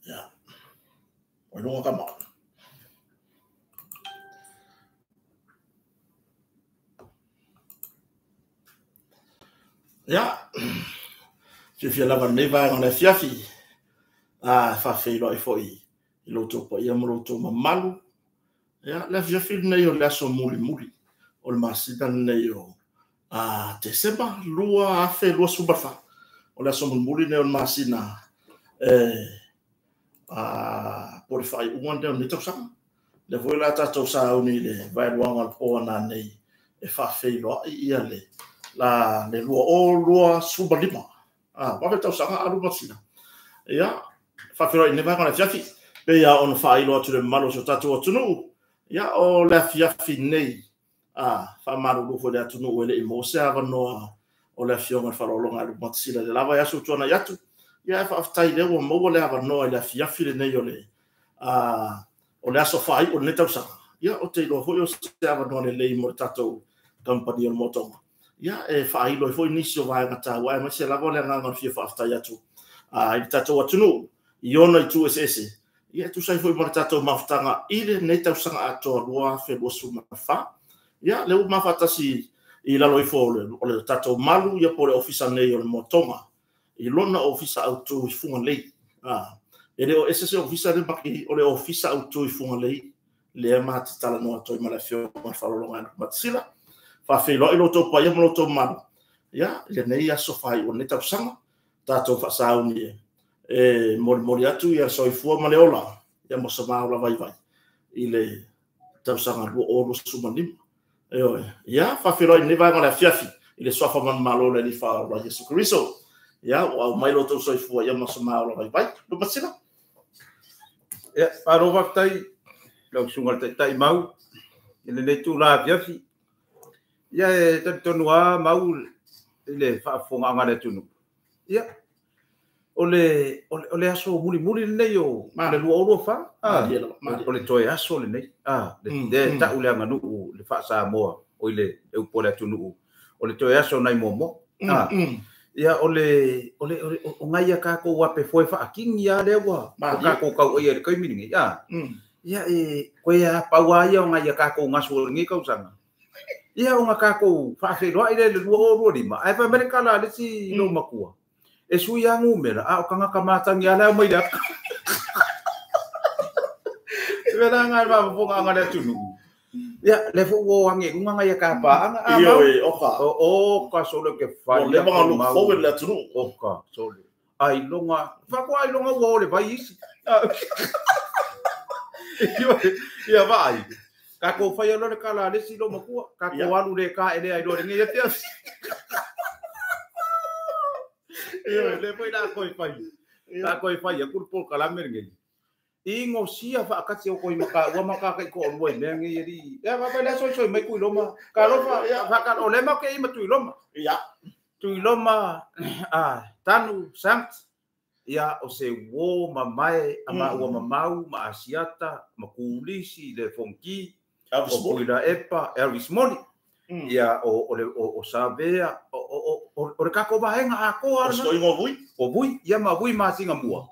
Ia. Ua i luga kama. Ia, fiafia lava lenei vaega o le afiafi, a faafeiloai foi i lo outou paia ma lo outou mamalu. Ia, le afiafi lenei o le aso mulimuli o le masina lenei o Tesema 2024. O le aso mulimuli lenei o le masina po o le faaiuga lenei o lenei tausaga. O lea foi o le a tatou sauni i le vaeluaga o le po a nanei e faafeiloai le 2025. Ua afe le tausaga alu masina. Ia, faafeiloai i lenei vaega o le afiafi. E pei lava ona faailo atu i le mamalu o si o tatou atunuu, ia, o le afiafi nei, faamalulu foi i le atunuu e le i maua se avanoa o le Afioga i le Faaaloaloga ia Lupematasila i le la vaiaso ua tuanai atu. Ia ae faafetai o lea ua maua le avanoa i le afiafi lenei o le aso faaiu o lenei tausaga. Ia, ou te iloa foi o se avanoa lelei mo le tatou kamupani o le Motoga, ia, e faailo ai foi nisi o vaega taua, aemaise lava le agaga o le fia faafetai atu i le tatou atunuu i ona itu eseese, ia, e tusa ai foi ma le tatou mafutaga i lenei tausaga atoa 2024. Ia, lea ua ma faatasi i lalo ifo o le tatou malu, ia po o le ofisa nei o le Motoga i lona ofisa autu i Fugalei. E le o ese se ofisa lea ma o le ofisa autu i Fugalei lea ma te talanoa atu ai ma le Afioga i le Faaaloaloga ia Lupematasila. Faafeiloai lo outou paia ma lo outou mamalu, ia, i lenei aso faaiu o lenei tausaga, tatou faasauni e molimoli atu ia soifua ma le ola, ia ma so maola vaivai i le tausaga 2025. Ioe. Ia, faafeiloai i lenei vaega o le afiafi i le suafa manumalo o le Alii Faaola Iesu Keriso. Ia, ua aumai lo outou soifua ia ma so maola vaivai. Lupematasila. Ia, malo faafetai lau susuga i le Taitai Mau i lenei itula afiafi. Ia, e talitonu lava Mau i le faafofogaaga a le atunuu. Ia, o le aso mulimuli lenei o le 2024, o le toe aso lenei. Lea e tau le aganuu le faa-Samoa, o le upu a le atunuu, o le toe aso nai Moamoa. Ia, o nai a tatou ape foe faakini lava lea ua tatou tauaia i le taimi lenei. Ia, e koe a pau lava ia o nai a tatou gasu o lenei tausaga. Ia, ona tatou faafeiloai lea i le 2025, ae fai mai le tala a le isi loomatua, e sui lava numera, a o tagata matagi lava le au mai le ata. E mea la lena i le faafofogaaga a le atunuu. Ia, lea foi ua o ane i luga nai a ta paaga. A, Mau. Ioe, oka. O ka sole ke fai. Ua leva ona look forward le atunuu. Oka sole. Ailoga, faatoa ailoga ua o le vai isi. Ia vaai. Tatou faia loa le tala a le isi loomatua. Tatou alu le taele ai loa i lenei afiafi. Ioe, lea foi la toe fai. La toe fai atu le polokalame lenei. Inosia faatasi o koe mataua ma tatai toalua i mea nei alii. Ia vaai lea soisoi mai Tuiloma. Talofa, o lea matou te i ma Tuiloma. Ia. Tuiloma, Tanu, Sanct. Ia, o se uo mamae a maua ma Mau, ma Asiata, ma Kulisi, le Fonoti, o Puilaepa, Elvis Moli. Ia, o Savea, o le tatou vaega atoa. O Soiga o Vui. O Vui, ia ma Vui ma Singamua.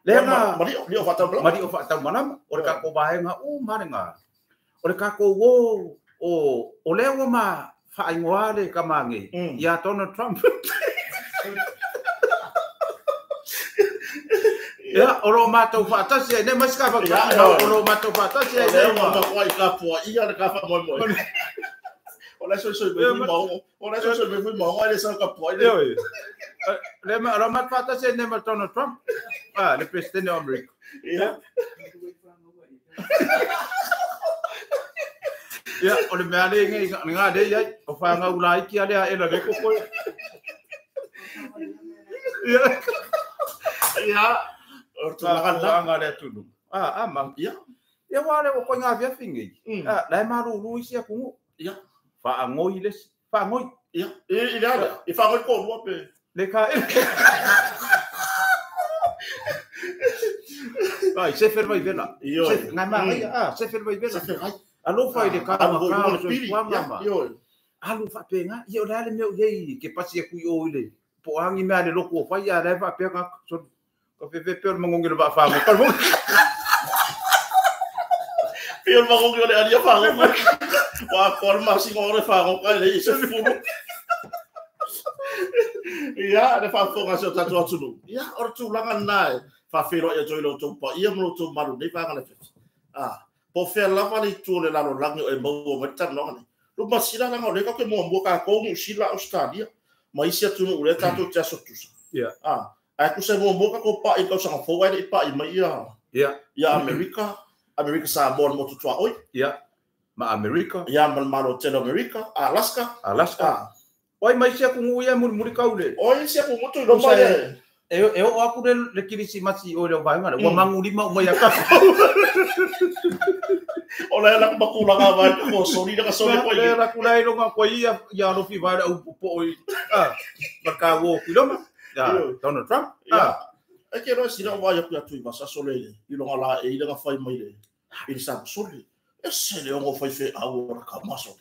Lea na ma Lio Faataumalama. Ma Lio Faataumalama. O le tatou vaega uma lena. O le tatou o lea ua ma faaigoa le tama nei ia Donald Trump. Ia, o lo matou faatasi ai nei, mai se ka o lo matou faatasi ai nei. O lea ua matua i tapuaia le ka faamoemoe. O le soisoi mai fui maongo. O le soisoi mai fui maongo, ai le sa tapuai. Le. Le ma o matou faatasi ai nei ma Donald Trump. Ah, le presidente o Amerika. Ia. Ia, o le mea le ngai nga le iai, o whangau laiki a lea ela le koko. Ia. Ia, o tulaga lena. Nga le atunuu. Ah, ma. Ia. Ia wa le o koe ngā fiafi nei. Ah, la e malulu isi atunuu. Ia. Faangoi le isi. Faangoi. Ia, i le ala. I faangoi ko lua pe. Le ka e. Ai, se fer vai vela. Ioe. Se ngai ma ngai, ah, se fer vai vela. Se fer vai. Alofa i le Alu ka foi ka luga o le pili. soifuaga Ia, ma. ioe. Alu faapena, ia o le a le mea o iai ke pasi atu i o i le po o a ni mea a le lotu o fai, a o la e faapea ka so Ka fefe pe o le magogi o le vaafagoga le Pei o le magogi o le alia fagoga. Ua atoa le masina o le fagoga e leai se fulu. Ia, le faafofoga a si o tatou atunuu. Ia, o le tulaga lena e faafeiloai atu ai i lo outou paia ma lo outou malu i lenei vaega o le afiafi. Po o fea lava le itu o le lalolagi o e maua mai le talanoaga nei. Luma sila leaga o lea tatou te muamua tatou Niu Sila, Ausetalia ma isi atunuu lea tatou te aso tutusa. Ae tusa e muamua tatou pai i le tausaga fou ae le i pai mai ia Amerika, Amerika Samoa le motu tuaoi. Ma Amerika. Ma le Malo tele o Amerika, Alaska. Alaska. Oi mai isi atunuu ia mulimuli kau le. Oi isi atunuu tu iloa mai e. E oo atu le kirisimasi i o le vaega lea, ua magulima uma ia tatou. O la e la matulaga vai ko soli la soli ko i. La kula i longa ko ia ia alofi vai la upo i. Ma ka wo ku loma. Ya Donald Trump. E ke roa sila vai aku atu i vasa sole i longa la e i la fai mai le i le sa soli. E se le ongo fai fe au o ka maso.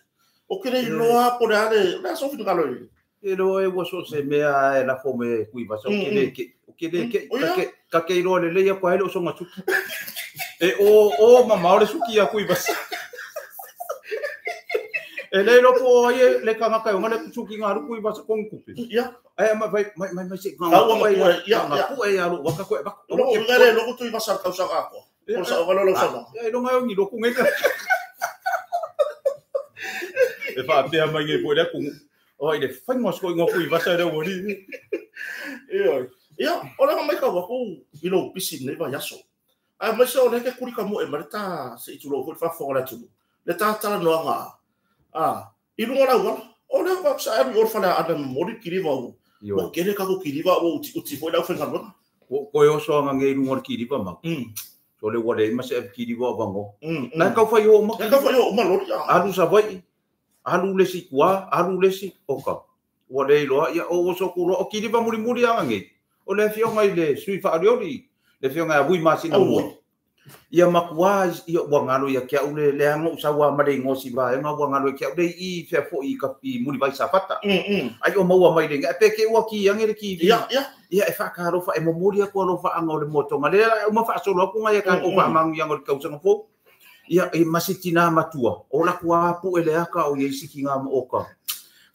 O ke le iloa po le ale, le aso finagalo i. E loa e ua so se mea e lafo me kui vasa o ke le ke, o ke le ke, ka ke iloa le leia kwa hele o songa suki. E o mamao le suki a kui vasa. E le lopo o ai le kangaka e o ngale suki ngā ruku i vasa kongu kupe. Ai mai mai mai mai se ngā ngā pue ia lo waka koe bako. O ngale loko tui vasa kausa ako. O sa o lo sa. E longa o ngi loku ngai. E whaapea mai ngai po le kungu. O i le whainga sko i ngā kui vasa reo wari. Ia, o le mai ka waku i lo pisi nei vai aso. Ai mai se o le ke kuri ka mo e mareta se i tulo foi whafonga le atunu. Le tātala noa ngā. I lunga lau wala. O le wak sa aru i ora whala ana mori kiriwa o. O kere kako kiriwa o uti foi lau whainga noa. Koe oso anga ngei lunga o kiriwa mau. So le wale ima se kiriwa o vango. Nai kau whai o uma kiriwa. Nai kau whai o uma lori. Alu sa vai. Alu lesi kua, alu lesi oka. Ua le iloa, ia o oso kuloa, o kiriwa muri muri anga ngei. O le whionga i le sui whaariori, le whionga a vui masina mua. Ia makua, ia ua ngalo ia kia ule, le anga usawa mare ngosi vaenga, ua ngalo ia kia ule i whia fo i kapi muri vai safata. Ai o maua mai lenga, e peke ua ki ange le ki. Ia e whakarofa, e momori aku alofa anga o le motonga. Le uma whaasolo aku ngai a kako whaamangu ia ngori kausanga fo. Ia e masitina matua, o la kua apu e le aka o ia isi ki ngā mooka.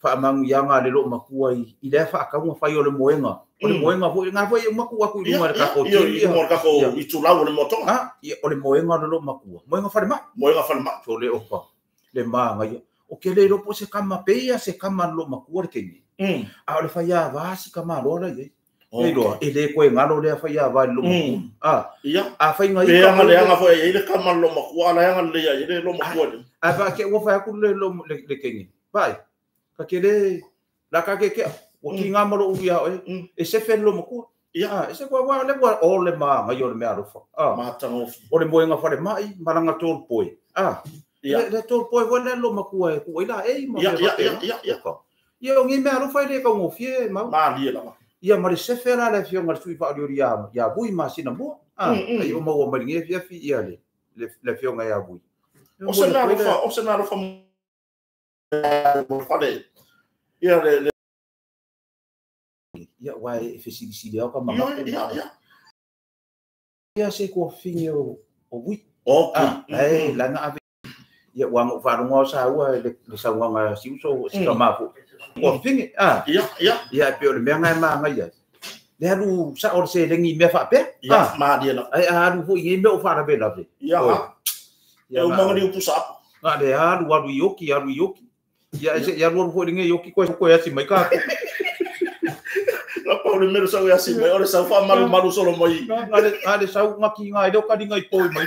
Whaamangu ia ngā le lo makua i lea whaakaunga whai o le moenga. O le moenga foi, ngā foi e umaku aku i runga le kako. Ia, i runga le kako i tūlau o le motonga. Ia, o le moenga o le lo makua. Moenga whare mai. Moenga whare mai. So le oka, le maanga ia. O ke le ropo se kama peia se kama lo makua le kenge. A o le whai a vasi kama loa la ia. E loa, e le koe ngalo lea whai a vai lo makua. Ia. A whai ngai ka. Pe anga le anga foi e le kama lo makua, la anga le ia, e le lo makua le. A wha ke ua whai aku le lo le kenge. Vai, ka ke le, la ka ke kea, o ki ngā maro ui a oe, e se when lo makua. Ia. E se kua wā le wā, o le maa ngai o le mea alofa. Mātanga ofi. O le moenga whare mai, maranga tōru poe. Ia. Le tōru poe wā le lo makua e kua ila e i ma Ia, ia, ia, ia. Ia, o ngi mea alofa e le kaungofie e mau. Mā lie lava. Ia ma le sefe la le fionga le sui whaariori ia vui masina mua. Ai o maua mai nge fiafi ia le fionga ia vui. O se nā alofa, o se nā alofa mo whare. Ia le... Ia wai e whesilisili au ka mamaku. Ia, ia. Ia se kua whingi o vui. O, kui. La nga ave. Ia wanga wharonga o sa ua le sauanga siuso sika mafu. Kua whingi. Ia, ia. Ia e peo le mea ngai maa ngai ia. Le alu sa o se lengi mea whaapea. Ia, maa dia la. Ai alu fo i mea o whaarawe lawe. Ia, e umanga ni upu sa apu. Ngā le alu alu i oki, alu i oki. Ia, ia alu alu fo i nge oki koe koe asi mai kā. La pau le mero sau e asi mai, ore sau wha maru maru solo mai. Ngā le sau ngaki ngā i leo kari ngai poi mai.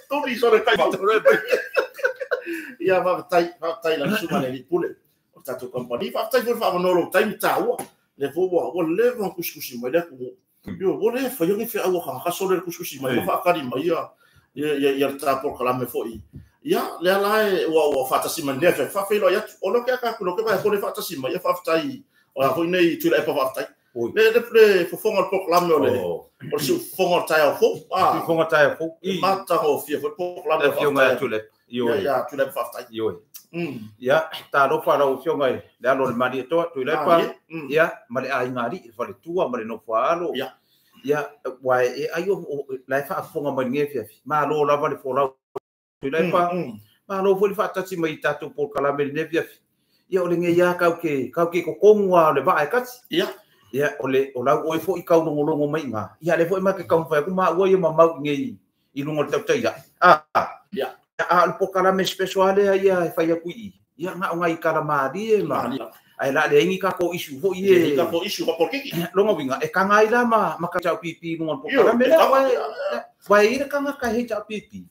Tōri sore kai. Ia, whaatai la suma le pule. O tātou kompani, whaatai fo whaavanoa taimi tāua. Le fo ua lewa kusikusi mai lea kumu. Io, ua le whai ongi whea aua kanga kasore kusikusi mai, ua whaakari mai ia le tāpor kalame foi. Ia, lea lae ua whaatasi mai nea whea whawheilo i atu. O lo ke aka kulo ke vai kore whaatasi mai, ia whaaftai, o ia hoi nei tula epa whaaftai. Le fofonga le pokalame o le o le siufonga o tae au fo. Siufonga tae au fo. E mātanga o fia foi pokalame o whaaftai. Ia, ia, tula epa whaaftai. Ioi. Ia, tā rofa rau fionga i le alo le mani e toa, tui lepa, ia, ma le a ingari, whare tua, ma le nofo alo. Ia. Ia wa e ai o la e faafofoga mai lenei afiafi. Malo lava le folau Tuilaepa. Malo foi le faatasi mai i tatou polokalame i lenei afiafi. Ia o lenei lava kau ke kau ke totogu lava o le vaa e kasi. Ia. Ia o le o lau oe foi kau logologo mai i ina. Ia lea foi ma ke taumafai atu maua ia mamau i nei i luga o le tautai ae. Ia. A o le polokalame special lava lea ia e fai atu i i. Ia na o nai tala malie ma ae la leai ni tatou issue foi e tatou issue ma polokiki. Lona uiga e taga ai la ma ma HRPP i luga o le polokalame lea. Ua e i ai le tagata e HRPP.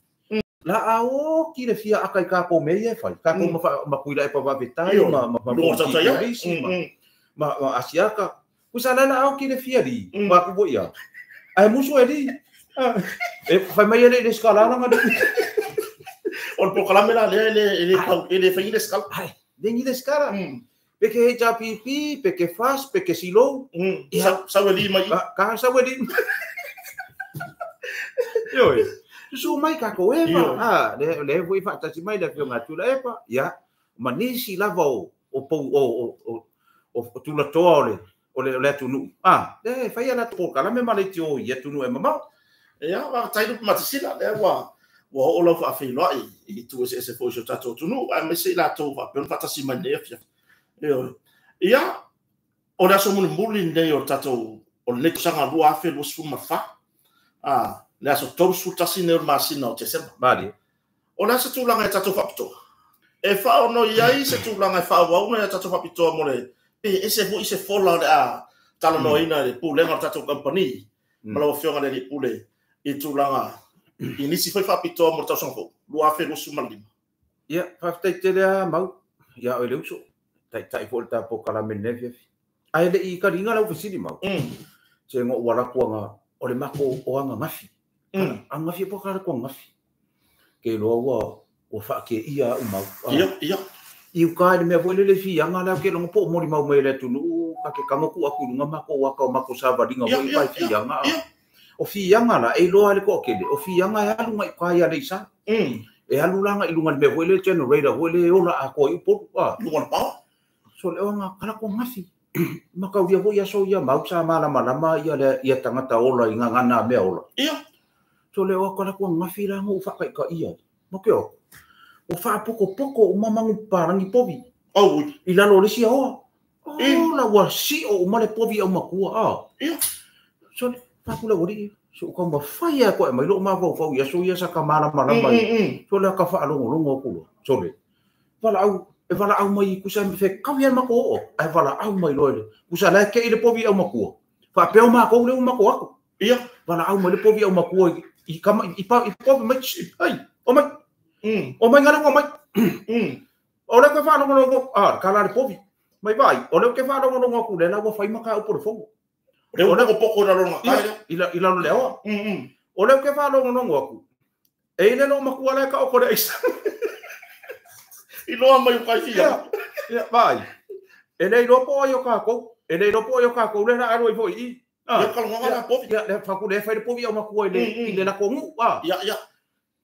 La a oti le fia aka i tatou mea ia e fai. Tatou ma Tuilaepa Faafetai ma ma ma ma Asiata. Kusa la la a oti le fia li. Ma ku foi ia. Ae musu e li. E fai mai e le i le skala langa le. O le polokalame la lea e le fai ni le skala. Ai, le ni le skala. Pe ke HRPP, pe ke FAS, pe ke SILO. Sau e li mai. Ka sau e li. Ioe. Susu mai tatou e ma. A, le le foi faatasi mai le afioga a Tuilaepa, ia, ma nisi lava o o pou o o o tulatoa o le o le atunuu. A, le fai a latou polokalame ma leitio i atunuu e mamao. Ia, faafetai Lupe Matasila, lea ua ua oo lau faafeiloai i itu eseese foi o si o tatou atunuu, aemaise i latou faapea ona faatasi mai lenei afiafi. Ioe. Ia, o le aso mulimuli lenei o le tatou o lenei tausaga 2024, a, le aso 31 lenei o le masina o Tesema. Malie. O le a se tulaga i tatou faapitoa? E faaonoi ai se tulaga e faaauau nai a tatou faapitoa mo le pe ese foi se fola o le a talanoaina i le pulega o le tatou kamupani ma lau Afioga i le Alii Pule i tulaga i nisi foi faapitoa mo le tausaga fou 2025. Ia, faafetai tele lava Mau ia oe le uso, taitai foi o le ta polokalame i lenei afiafi. Ae le i taliina lau fesili Mau, se na ou alu atu aga o le matou o ananafi. Ananafi po o kala atu ananafi. Ke iloa ua ua faateia au Mau. Ia, ia. I uka i le mea foi lele i Fiaga lea ou te iloga po o molimau mai e le atunuu ta te tago tuu atu i luga matou ata o matou savaliga foi i uka i Fiaga. O Fiaga la, e iloa e le toatele, o Fiaga e alu agai i uka i Aleisa. E alu la agai i luga i le mea foi lele generator foi lele e ola atoa ai Upolu. Luga o le power. So le oga kala ko gafi. Mataulia foi aso ia Mau sa malamalama ia le ia tagata ola i gagana mea ola. Ia. So le oa kala ko gafi la ngo whakaika ia. Ma ke o. O whaapokopoko o mamangu parangi povi. Au ui. I lalo o le isi aoa. Oh, la ua sio o male povi au makua. Ah. Ia. So le whakula wari. So ka ma whai a koe mai lo mafaufau i aso ia sa ka malamalama. So le ka whaalongolongo aku loa. So le. Valaau, e valaau mai kusa me fe kau ia mako oo, ai valaau mai loa le. Kusa la ke i le povi au makua. Faapea o makou le o mako aku. Ia. Valaau mai le povi au makua i kama i pa i povi mai. Ai, o mai. O mai ngale o mai. O le ke whaalongolongo, ah, ka la le povi. Mai vai, o le ke whaalongolongo aku le la ua whai maka au po le fongo. Le o le poko na longa kai. I lalo le aoa. O le ke whaalongolongo aku. E ile lo makua le ka o kore aisa. I loa mai o kai fia. Ia, vai. E le iloa po ai o kākou. E le iloa po ai o kākou le la alu ai foi i. Ia kalonga la povi. Ia, le whaku le whai le povi au makua i le, i le lako ngu. Ia, ia.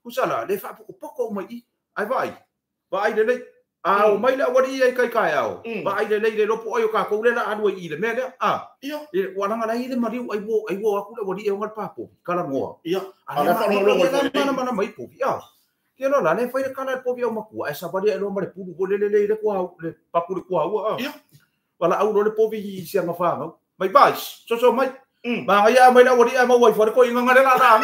Kusa la, le whaapokopoko o mai i. Ai vai. Vai le lei. A o mai le awari i ai kai kai ao. Vai le lei le lopo ai o kākou le la alu ai i le mea lea. Ia. Ua langa lai le mariu ai wo, ai wo aku le awari e o ngal pāpovi. Kalangoa. Ia. A le whaalongolongo i mana mana mai povi. Ia. Ke loa la, le whai le kala le povi au makua. Ai sawari ai loa ma le pulu ko le le le le kua au, le paku le kua au. Ia. Wala au lo le povi i sianga whangau. Mai vai, so so mai. Ma ngai a mai la awari a mau ai whare ko i nganga le la la.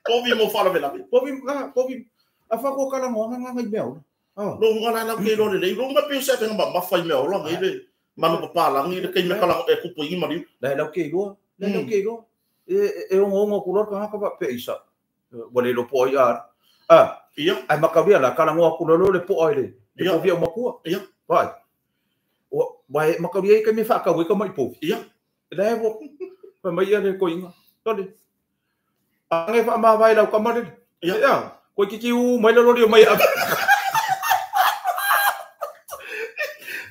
Povi mo whala vela. Povi, povi. A whako kala ngoa nganga ngai mea ola. Lo hunga la lau ke lo le lei. Lo hunga pio se atenga ma mawhai mea ola ngai le manu papalangi le kei me kala e kupu i mariu. Lai lau ke iloa. Lai lau ke iloa. E ongo ongo ku lor ka haka pa pe isa. Wa le lo po ai a. Ia. Ai makauria la kala ngoa ku lolo le po ai le. Le povi au makua. Ia. Vai. O vai makauria i ka me whakau e ka mai povi. Ia. Le wo pa mai ia le koinga. Tole. Ange wha mawai lau kamare. Ia. Ia. Koe kiki u mai le lori o mai a.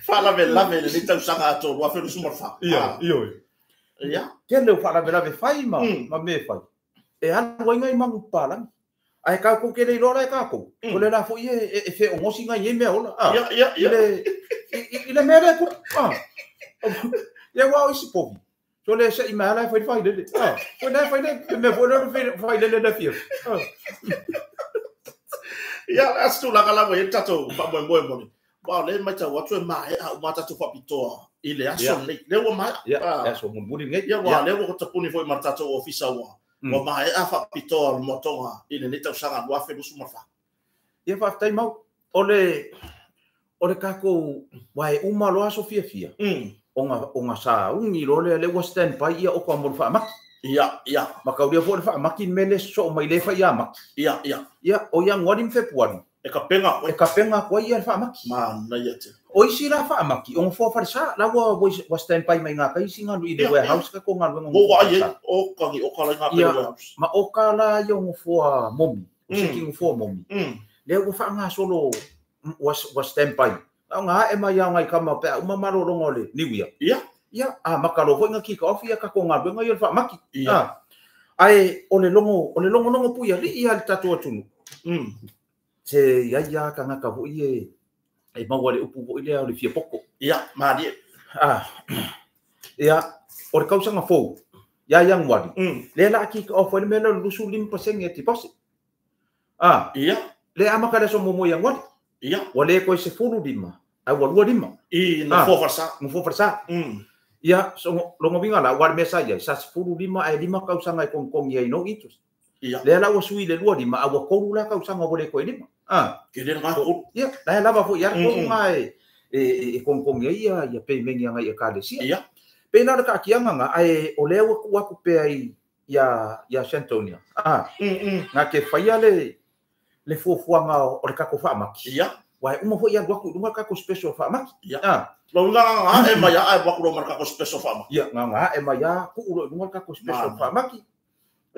Whalave lave le ni tausaga ato rua wheru sumar wha. Ia, ia oi. Ia. Tēnei o whalave lave whai ma, ma me whai. E alu ai ngai mangu palangi. Ai kākou ke lei loa la e kākou. Ko le la foi e whe o ngosi ngai e mea ola. Ia, ia, ia. I le mea le ku. Ia wao isi povi. So le se'i mai lava la e fai le failele. Ah, o la e fai le mea foi lea o le failele le afiafi. Ah. Ia, o le a se tulaga la ua i ai le tatou faamoemoe mo le. Aua o lea e matau atu e maea uma a tatou faapitoa i le aso lenei. Lea ua maea. Ia, le aso mulimuli lenei. Ia, aua o lea ua tapuni foi ma le tatou ofisa ua maea faapitoa o le moatoga i lenei tausaga 2024. Ia, faafetai Mau. O le o le tatou aua e uma loa aso fiafia, ona sauni loa lea, lea ua stand by ia oka mo le faamaki. Ia, ia. Ma taulia foi le faamaki le mea lea sosoo mai lea e fai ia Mati. Ia, ia. Ia, o Ianuari ma Fepuari. E kapega atu ai. E kapega atu ai ia le faamaki. Manaia tele. O isi la faamaki, o nofoa falesa, la ua ua stand by mai gatai isi galu i le warehouse tatou galuega o nofoa falesa. Ua vaai ai, oka ni oka la i gatai i le warehouse. Ma oka la ia o nofoa momi, o seki nofoa momi, lea ua faagasolo ua stand by. Na ona ae mai lava o nai tama pe a uma malologa o le New Year. Ia. Ia, amata loa foi ona kick off ia tatou galuega ia o le faamaki. Ia. Ae o le logo, o le logologo puialii lava i le tatou atunuu. Se i ai lava tagata foi e e maua i le upu foi lea o le fia poto. Ia, malie. Ia, o le tausaga fou, ia Ianuari, lea o le a kick off ai le mea lea o le 25% deposit. Ia. Lea amata i le aso muamua Ianuari. Ia. Ua le toe 15, ae ua 25. I nofoa falesa. Nofoa falesa. Ia, so lona uiga la, aua o le mea sa i ai, sa 15 ae 5 tausaga e togitogi ai no interest. Ia. Lea la ua sui i le 25, ae ua 3 la tausaga ua le toe 5. Tele lena tolu. Ia, la e lava foi lava le 3 na e togitogi ai ia peimeini a nai ekalesia. Ia. Pei la o le taatiaga lena, ae o lea ua tuu atu pea i ia Shantonia, na te faia le fuafuaga o le tatou faamaki. Ia. Aua e uma foi alu atu i luga le tatou special faamaki. Ia. Lona uiga na ona ae mai lava ae alu atu loa ma le tatou special faamaki. Ia, na ona ae mai lava tuu loa i luga le tatou special faamaki.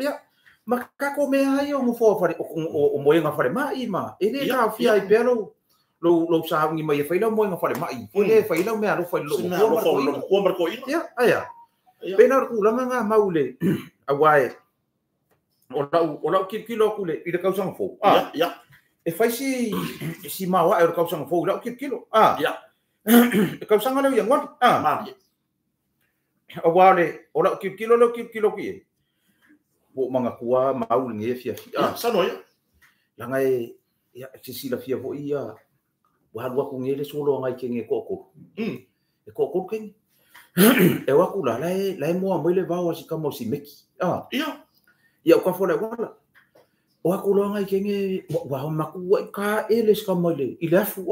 Ia, ma tatou mea lava ia o nofoa fale, o moega falemai ma, e le taofia ai pea lou sauni mai e fai lau moega falemai. Foi lea e fai lau meaalofa i lou matua ma le toeaina. Ia, ae a? Pei la o le tulaga lena mau le, aua e, o lau tilotilo atu i le tausaga fou, e fai si maoae o le tausaga fou i lau tilotilo. Le tausaga lea o Ianuari. Aua o lau tilotilo lea ou tilotilo atu i ai, ua ou manatua lava mau lenei afiafi. Saunoa ia. Leaga e, ia, e te silafia foi ia, ua alu atu nei le solo a nai kene e toatolu. E toatolu kene. E o atu la, la e moa mai le vao a si tama o Simeki. Ia. Ia, o kafo le auala. O atu loa nai kene, ua maku ai ka ele si tama i le afu.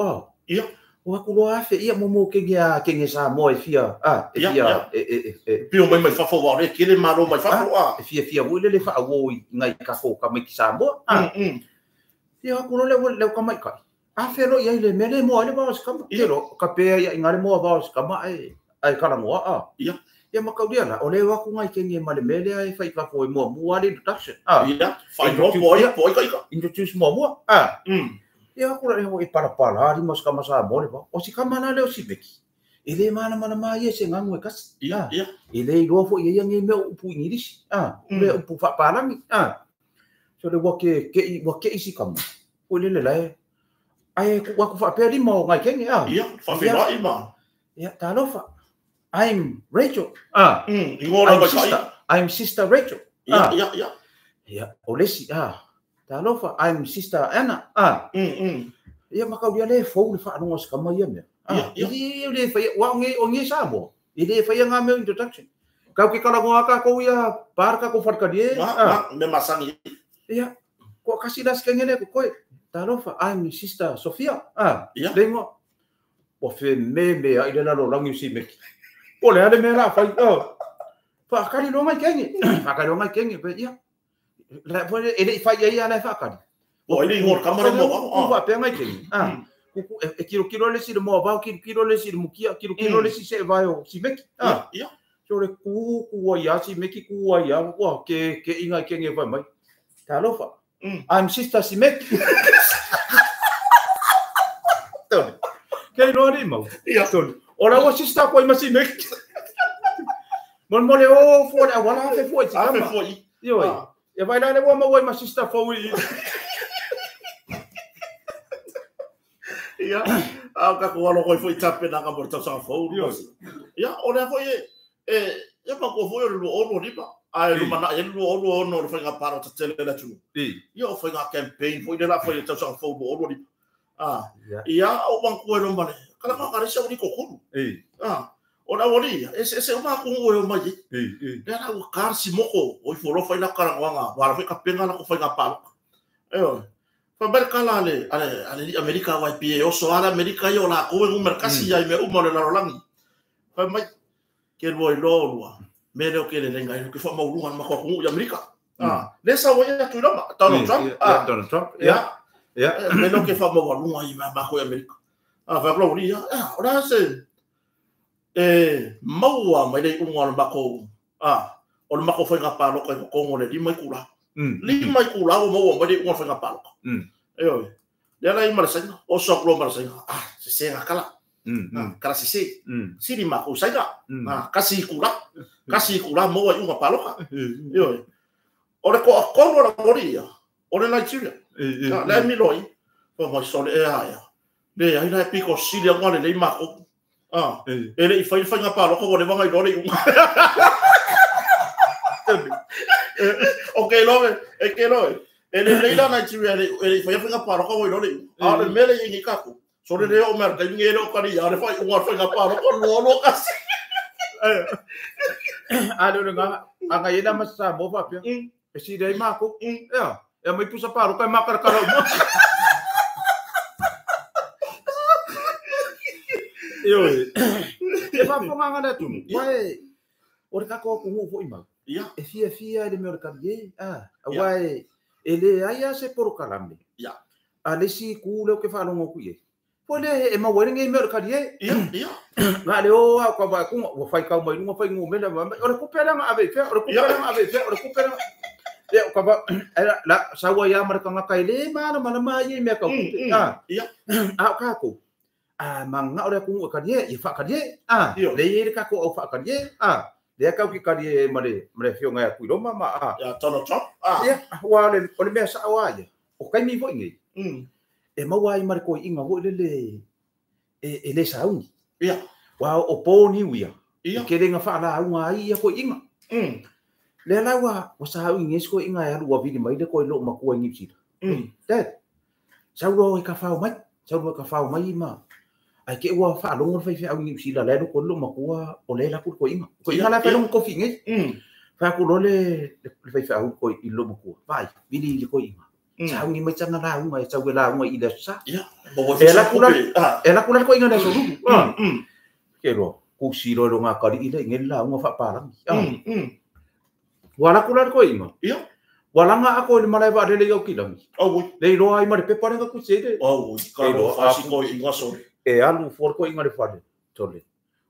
Ia. O atu loa afe, ia mo kene a kene Samoa e fia, e fia, e Pio mai mai fafo, aua o lea e tele malo mai fafo. E fia fia foi lele faauo i nai tatou tamaiti Samoa. Ia atu loa le au tamaitai. Afe loa i ai le mea lea e moa ai le vao o si tama. Ia. Telo, ka pea ia i ngā le moa vao o si tama ae talanoa. Ia. Ia ma kaulia la, o lea o atu ngai kenge ma le mea lea e fai fafo e muamua le introduction. Ia, faailoa po ai, po ai ka ika. Introduce muamua. Ia atu la lea e palapala lima o si tama Samoa le vao. O si tama la lea o Simeki. E le malamalama ia i se gagu e kasi. Ia, ia. E le iloa foi e ia nei mea o upu Igilisi. Mea upu faapalagi. So le ua ke ke'i, ua ke'i si tama. Ua lele la e, ae tuu atu faapea lima o ngai kenge. Ia, faafeiloai ma. Ia, talofa. I'm Rachel. Ingoa I'm sister. I'm sister Rachel. Ia, ia, ia. Ia, o le isi, talofa, I'm sister Anna. Ia, ma kaulia le fou le faalogo a si tama ia mea. Ia, ia. E le faia, aua o nge Samoa, e le faia ngā mea o introduction. Kau ke talanoa a kākou ia, pa le kākou faletalie. Ma, ma, mea masani. Ia, ko kasi la si kenge le ko koe. Talofa, I'm sister Sophia. Ia. Le ingoa. Ua fememe ai le lalolagi o Simeki. Po le a le mea la fai. Whaakari loa ngai kenge. Whaakari loa ngai kenge. Pe, ia. La, po, e le i whai ai a la e whaakari. O ai le ingoa o le tama le moa vao. Ku whaapea ngai kenge. Kuku, e kirokiro le isi le moa vao, kirokiro le isi le mukia, kirokiro le isi se vae o Simeki. Ia, ia. So le ku, ku ai a Simeki, ku ai a, ua, ke inga i kenge whai mai. Talofa. I'm sister Simeki. Tony. Kei roa ni mau. Ia. Tony. O la ua sister koe ma Simeki. Mo mo le o fua le awala afe fua i te Afe tama. fua i. Ioi. Ia vai la le ua maua i ma sister fou i. Ia. A o kako alo koe foi tapenaga mo le tausaga fou. Ioi. Ia, o lea foi e Ia manatua foi o le 2025, ae lumanai ai le 2026 o le faiga palota tele a le atunuu. Ia o faiga campaign foi lea o le a fai i le tausaga fou 2025. Ia ou manatua ai loa ma le kalaka ka le isi aualii e toatolu. O le aualii ia, e eseese uma atunuu e omai ai. Lea la ua ta le simoto o ifo loa fai latou talanoaga, ua ala foi tapena latou faiga palota. Ioe. Fai mai le tala a le alii Amerika aua e pei e oso lava le Amerika ia o latou e numera tasi lava i mea uma o le lalolagi. Fai mai, ke lua iloa olua, mea lea ou te leleina ai, ou te faamaualuga i le matou atunuu i Amerika. Lea e sau ai atu i Roma, Donald Trump. Donald Trump, ia. Ia. Mea lea ou te faamaualuga ai i matou i Amerika. Fai atu le aualii ia, o le a se e maua mai le iuga o le matou, o le matou faiga palota i totonu o le 5 itula. 5 itula ua maua mai le iuga o le faiga palota. Ioe. Lea la i ma le Saina, oso atu loa ma le Saina, sese na tala. Tala sese. Sili matou Saina. Kasi itula. Kasi itula maua iuga palota. Ioe. O le toatolu o le aualii ia, o le Nigeria. Lea e milo ai. Fai mai sole ea ia. Leai la e pito sili atu ona lelei matou. E le i fai le faiga palota ua leva ona iloa le iuga. O ke iloa e ke iloa e lelei la Nigeria e le i faia faiga palota ua iloa le iuga. A o le mea lea e i ai nei tatou, sole le oo mai i le taimi lenei e le o talia le faaiuga o le faiga palota 2021. A le o le agaga, a na i ai la ma se Samoa faapea, e sili ai matou. Ea, e aumai pusa palota e makalakala uma. Ioe. E faafofoga le atunuu, aua e, o le tatou atunuu foi mau, e fiafia i le mea o le talie, aua e leai lava se polokalame a le isi itu lea ou te faalogo atu i ai. Foi lea e maua ai lenei mea o le talie. Na o le o lava o ka vaai atu, ua faitau mai luga fuainumera, o le tupe lea na ave i fea, o le tupe lea na ave i fea, o le tupe lea. Ia, o ka va, la, sau ai lava ma le tagata e le malamalama ai i mea tau tupe. A o tatou, a mananao le atunuu e talie, ia faatalie. Lea e i ai le tatou au faatalie. Lea tatou te talie ai ma le afioga ia Tuiloma ma a. Ia Donald Trump. Ia, aua o le mea sao lava ia, o taimi foi nei, e maua ai ma le toeaina foi lele e le sauni. Aua o po niu ia, e tele ina faalauga ai ia toeaina. Lea la ua sauni nei si toeaina e alu ua vili mai le toe loomatua i Niu Sila. Dad, sau loa e kafao mai, sau loa e kafao mai ma ai te i ua faalogo le faifeau i Niu Sila la e loko ai le loomatua o lea e alu atu le toeaina. O toeaina la e fai lona kofi i nei. Fai atu loa le faifeau i le loomatua, vaai, vili i le toeaina. Sauni mai tana lauga e sau e lauga i le Aso Sa. E alu atu la le toeaina i le Aso Lulu. Ke loa, kusi loa i lona atalii lea i nei le lauga faapalagi. Ua alu atu la le toeaina. Ua laga ato i le malae vaalele i Aukilani. Le iloa ai ma le pepa lea na tusi ai le. E alu fua le toeaina i le fale. Sole.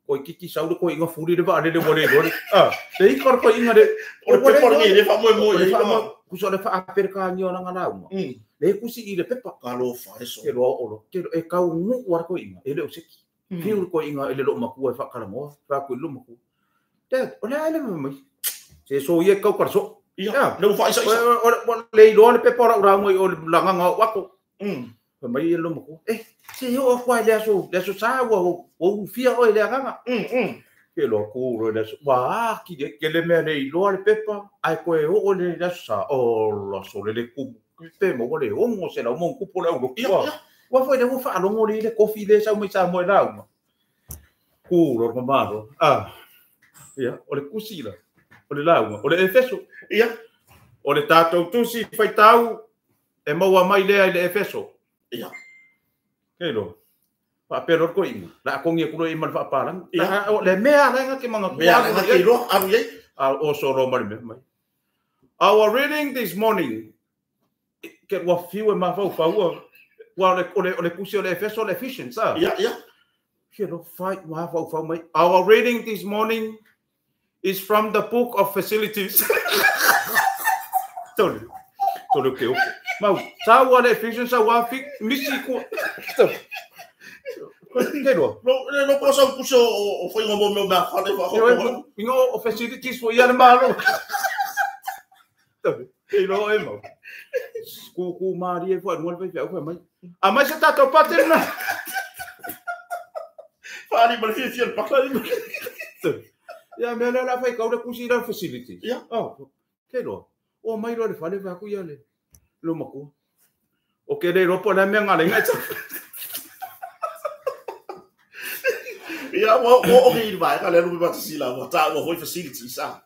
Toeitiiti sau le toeaina fuli le vaalele ua le iloa le. Le ika o le toeaina le. O le pepa lenei e le faamoemoe i ai. Tusa o le faa-Peretania o lana lauga. Le tusi i le pepa. Talofa e sole. Ke loa oo loa. E taunuu lava le toeaina, e le o seki. Fiu le toeaina i le loomatua e faatalanoa. Fai atu i le loomatua. Dad, o le a le mea mai? Se soia e kau ka le soo. Ia, le ua faaisaisa. Ua le iloa le pepa o lau lauga i o le lagaga o ato. Fai mai le loomatua, eh, se oo atu lava i le aso, le aso Sa ua ulufia oe i le agaga. Ke loa ku loa i le aso, ua atili ai ke le mea le iloa le pepa, ae toe oo i le aso Sa, ola sole le kumu. Pe maua le 600+ le aulotu. Ua foi lea ua faalogo le i le kofi lea e sau mai Samoa i lauga. Ku loa le mamalo. Ia, o le tusi la, o le lauga, o le Efeso. Ia. O le tatou tusi faitau e maua mai lea i le Efeso. Ia. Ke loa. Faapea loa le toeaina, la a togi atu loa i ai ma le faapalagi. Ia. O le mea la e na te manatua. Mea la e na te iloa, alu i ai. A o solo ma le mea mai. Our reading this morning, ke ua fiu e mafaufau ua o le tusi o le Efeso o le Ephesians, ah. Ia, ia. Ke lo fai mafaufau mai. Our reading this morning is from the book of facilities. Tole. Tole ke opo. Mau, sa ua le Ephesians sa ua fi misi ku. Ke loa. No, le no po sa kusi o whainga mo mea mea whare wha ho. Inga o facilities fo ia le malo. Tole. Ke loa e mau. Ku ku marie fo anua le whai whai mai. A mai se tātou pate na. Whaari ma le whiawhia le paka. Tole. Ia mea lea o le a fai kau le kusi la facility. Ia. Oh, ke loa. O mai loa le fale va ku ia le lo makua. O ke le ropo la mea ngale ngai. Ia ua o o i vai ka le lu ba sila ua ta ua foi facilities a.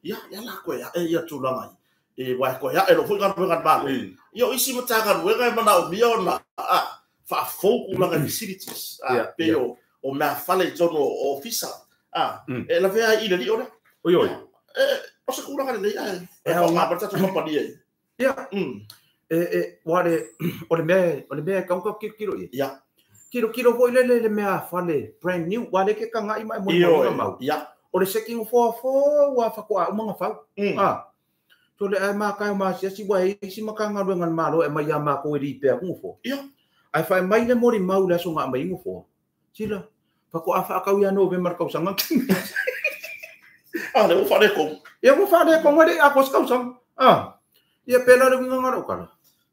Ia ia la koe a e ia tulaga i. E wai koe a e lo foi ka nga malo. Ia o isi matagaluega e manaomia ona a faafou tulaga i facilities a pe o mea fale i totonu o ofisa a e lavea i le lio lea. Oi oi. E o se kulaga lelei ae e faaaoga ma le tatou kamupani ai. Ia. E ua le o le mea o le mea e kau ka kilokilo i. Ia. Kilokilo foi le le mea fale brand new ua le ke kanga i mai mo mo mau. Ia. O le seking fo fo ua fa ko a uma ngafau. Ah. So le ai ma kai ma sia si wa isi makanga luenga malo e mai ia ma ko i pe ku fo. Ia. Ai fa mai le mori mau le so nga mai ngo fo. Sila. Fa ko a fa kau ia no ve mar kau sanga. Ah, le ua faale ko. Ia ua faale ko ngare a ko kau sang. Ah. Ia pela le winga ngaro kala.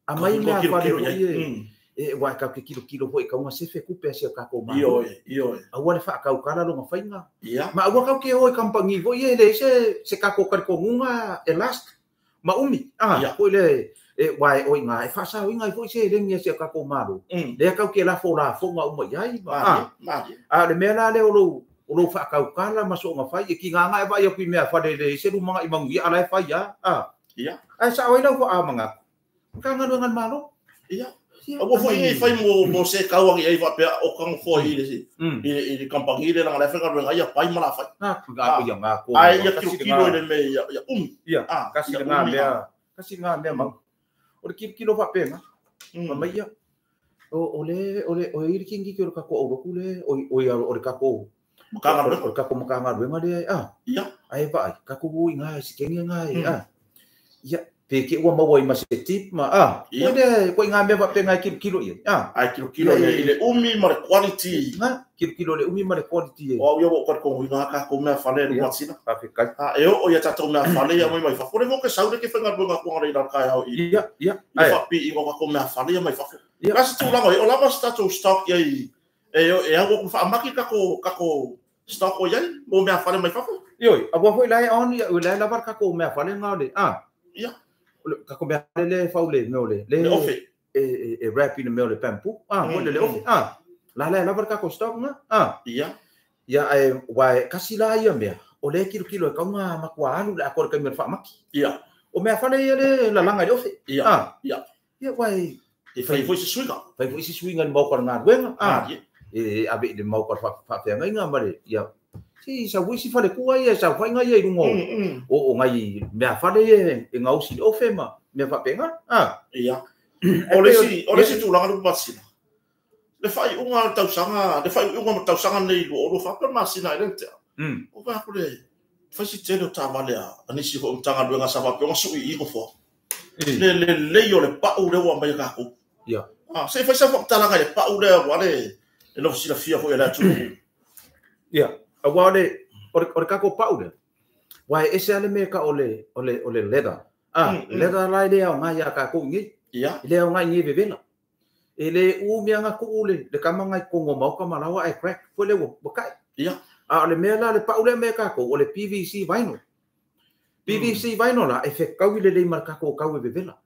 A mai mea fale ko ie. E wa ka ke kilo kilo foi ka unga sefe ku pe sia ka ko ma. Io io. A ua le fa kau kala longa fainga. Ia. Ma ua kau ke hoi kampangi foi e le se se ka ko ka ko ngunga e last. Ma umi. Ah, ko le e wa e oi nga e fa sa winga foi se le ngia sia ka ko malo. Le kau ke la fo nga uma iai. Ah. Ah, le mea la le o lo o lo fa kau kala ma so nga fai e ki nga nga e vai aku i mea fale le se lu manga i mangu ia ala e fai ia. Ah. Ia. Ai sa oi lau a manga. Ka nga luenga malo. Ia. Ua foi i fai mo se kauangi ai faapea o kanga foi i le i le kampangi le langa le whenga luenga ia pai ma la fai. Nga ia nga ko. Ai ia kilo kilo i le me ia umi. Ia. Kasi nga mea. Kasi nga mea mau. O le kilo kilo faapea nga. Ma mai ia. O le o le o i le kingi ki o le kako o roku le o o o le kako. Makanga luenga. O le kako makanga luenga le ah. Ia. Ai vai kako ui nga si kengi nga ah. Ia pe ke ua maua i ma se tip ma ah. Ia. Ko le ko nga mea faapea nga kilo kilo ia. Ah. Ai kilo kilo ia i le umi ma le quality. Nga kilo kilo le umi ma le quality e. O au ia o ka ko nga ka ko mea fale le matsina. Pa fe kai. Ah e o ia tatou mea fale ia mai mai fafo. Le mo ke saure ke whenga luenga ko ngare i la kai au i. Ia ia. I fa pi i ngo ka ko mea fale ia mai fafo. Ia. Ka se tulaga o lava se tatou stock ia i e au ko whaamaki kako stock o iai mo mea fale mai fafo. Ioi, a ua foi lai on ia ui lai lava kako mea fale ngā le. Ah. Ia. Kako mea fale le fau le mea le. Le ofe. E wrap i le mea le bamboo. Ah, mo le ofe. Ah. La lai lava kako stock ngā. Ah. Ia. Ia e wai kasi la ia mea. O le kilo kilo e kau ngā makua alu le akore kai mea whaamaki. Ia. O mea fale ia le lalanga i le ofe. Ia. Ah. Ia. Ia wai. E whai foi se suiga. Whai foi se suiga ni mau kara ngā ruenga. Ah. Ia. E abe i le mau kara whaafea ngai ngā mare. Ia. Si sa wisi fale kua ia sa whainga ia i runga o ngai mea fale ia e ngausi le ofe ma mea whapenga. Ah. Ia. O le si tulaga le patsina. Le whai unga tausanga, le whai unga tausanga nei o lo whapea masina i le tea. O wha ko le whai si tele o tāwale a anisi ho umtanga luenga sa whapea nga sui i ngofo. Le le lei o le pau le ua mai kako. Ia. Ah, se whai sa whakatalaga le pau le ua le e lo sila fia hoi e le atu. Ia. A ua ole o le kako pau le. Wai ese ale me ka ole ole ole leather. Ah, leather lai le au ngai a kako ngi. Ia. Le au ngai ngi vevela. E le u mea nga ku le kama ngai kongo mau ka malawa e crack fo le wo kai. Ia. A le mea la le pau le me kako o le PVC vinyl. PVC vinyl la e fe kau i le le mar kako kau e vevela.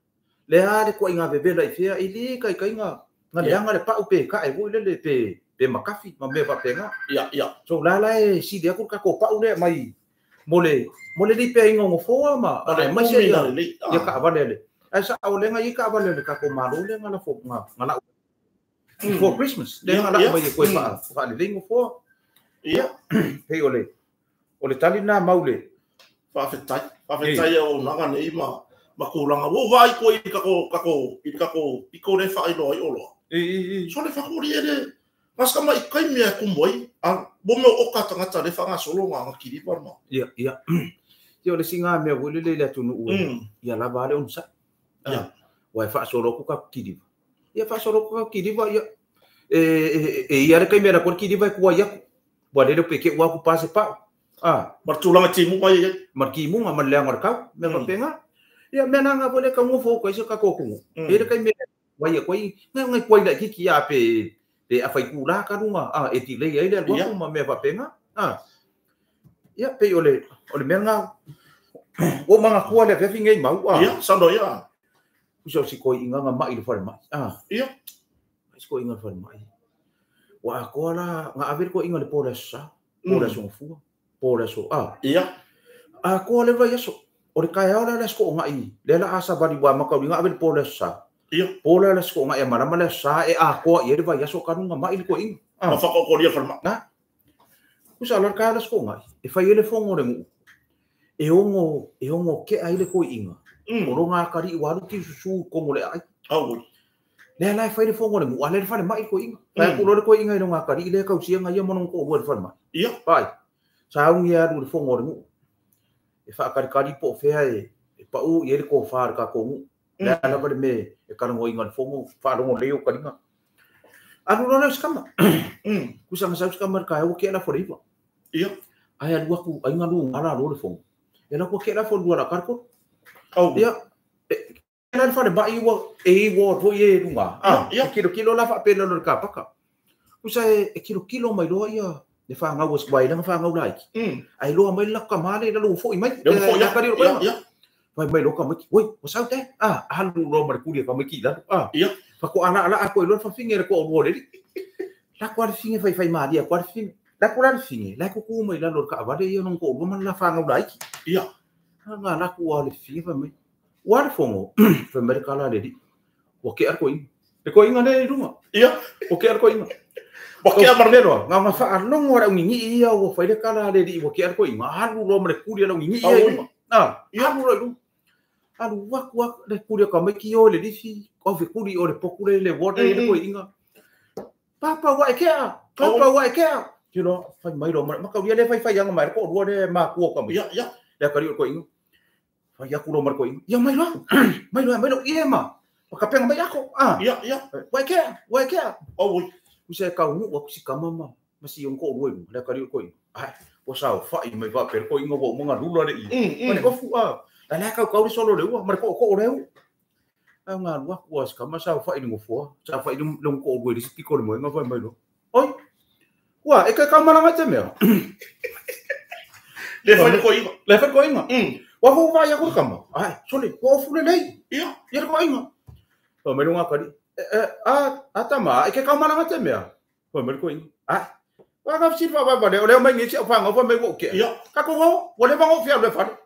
Le a le ko inga vevela i fea i le kai kai nga nga le anga le pau pe ka e wo le le pe pe makafi ma me vapenga. Ia ia. So la la e si dia ku kako pau le mai mole mole li pe ingo foa ma mai se ia ia ka vale le. Ai sa o lenga i ka vale le kako malo le nga la fo nga nga la for Christmas. Le nga la mai ko pa fa le ingo foa. Ia. Pe ole ole tali na maule. Fa fetai o nanga nei ma makulanga wo vai ko i kako kako i kako piko le fa i lo i olo. I. So le fa ko le Mas ka mai kai mea kumoi, a mo me o ka tangata le whanga solo ngā kiri parma. Ia, ia. Ia o le singa mea wile le le atunu ue. Ia lava ale onsa. Ia. Wai wha solo ku ka kiriwa. Ia wha solo ku ka kiriwa, ia. E ia le kai mea na kore kiriwa e kua iaku. Wa lele pe ke ua ku pase pau. Ah. Mar tūlanga timunga ia. Mar kimunga, mar leanga kau. Mea wapenga. Ia mea nanga wale ka ngofo kai se ka kōkungu. E le kai mea wai ia koi, ngai ngai koi lai kiki a pe pe a whai kū la karunga, a e ti lei ai le alua ma mea wapenga. A. Ia pei o le mea lena. Ua magatua le afiafi nei mau. Ia, saunoa ia. Usa o si koi'iga na ma'i le falemai. Ia. Si koi'iga le falemai. Ua atoa la na ave le koi'iga le po le aso Sa, po le aso Gafua, po le aso Ia. Atoa le vaiaso. O le taeao la le aso to'oga'i lea la a savali ua matauliga ave le po le aso Sa. Ia. Po la le aso to'oga'i a malama le aso Sa e atoa i ai le vaiaso talu ona ma'i le koi'iga. Ma whakaokoria whalema. Na. Usa la le taeao le aso to'oga'i e fai ai le fono le nu'u. E ono ke'a ai le koi'iga. O loga akali'i ua alu tiususū i tonu o le aai. Au. Lea la e fai le fono le nu'u, a lea le falemai le koi'iga. Fai atu loa le koi'iga i loga akali'i lea e tausiaga ia ma lona to'alua i le falemai. Ia. Pai. Sauni e alu i le fono o le nu'u. E whaakalikali po o fea e pa'u i ai le tofā o le tatou nu'u. Le a lava le mea e talanoaina i le fono, faalogo lelei ou taliga. Alu loa lea o si tama. Kusa na sau si tama i le taeao ua tea le afa o le 9. Ia. Ae alu atu ai na luga lalo le fono. E alu atu ua tea le afa o le 2 o le a ta le 3. Au. Ia. E la le falemai ua e i ward foi e luga. Ia. E kilokilo la faapea lalo i le kapaka. Kusa e kilokilo mai loa ia le whangau as wai langa whangau laiki. Ai loa mai le lako kamale i lalo ua foi mai. Lea ua foi E akari o le ia. koiga. Ia. Fai mai loa tamaiti, oi, ua sau te? Alu loa ma le kuli a tamaiti i lalo. Ia. Faatoa ala ala ako i loa le fafine le to'alua o le alii. Lako a le fafine faifai malie atu a le fafine. Lako la le fafine, la e tutu mai lalo o le taavale ia lona to'alua ma le la fanau laiki. Ia. Aga lako a le fafine fai mai. Ua le fono, fai mai le kala a le alii. Ua kea le koiga. Le koiga lea i luga. Ia. Ua kea le koiga. Ua kea ma le Mea loa, na ona faalogo a le augigii ia ua fai le kala a le alii ua kea le koiga. Alu loa ma le kuli a le augigii ia i luga. Alu loa i luga. Alu atu atu le kuli a tamaiti o i le lifi, au fekuli o le poku le le water i le koiga. Papa ua e kea, papa ua e kea. Ke loa, fai mai loa, makaulia le fai fai anga mai le to'alua le makua o tamaiti. Ia, ia. Le akalii o le koiga. Fai atu loa ma le koiga. Ia mai loa, mai loa, mai loa, ia ma. Makapenga mai ako. Ia, ia. Ua e kea, ua e kea. Au. Usa e kaunu'u atu si tama ma si ona to'alua i luga, le akalii o le koiga. Ai, ua saofa'i mai faapea le koiga ua uma galula le ia. Ma le ofu, la la e kaukau le solo o le ua, ma le to'oto'o o le ua. Ae o galu atu a si tama saofa'i i le nofoa, saofa'i lona to'alua i le isi pito o le moega fai mai loa. Oi, ua, e kaikamalaga i te mea. Le fai le koiga. Le fai le koiga. Ua fou vaai atu le tama. Ai, sole, ua ofu lelei. Ia. Ia le koiga. Fai mai loga akali'i. A tama, e kaikamalaga te mea. Fai mai le koiga. Ai, ua ngafesili faavaevale, o lea mai nei si au whangau, fai mai ua ukea. Ia. Kako ngau, ua leva ngau fia le fale.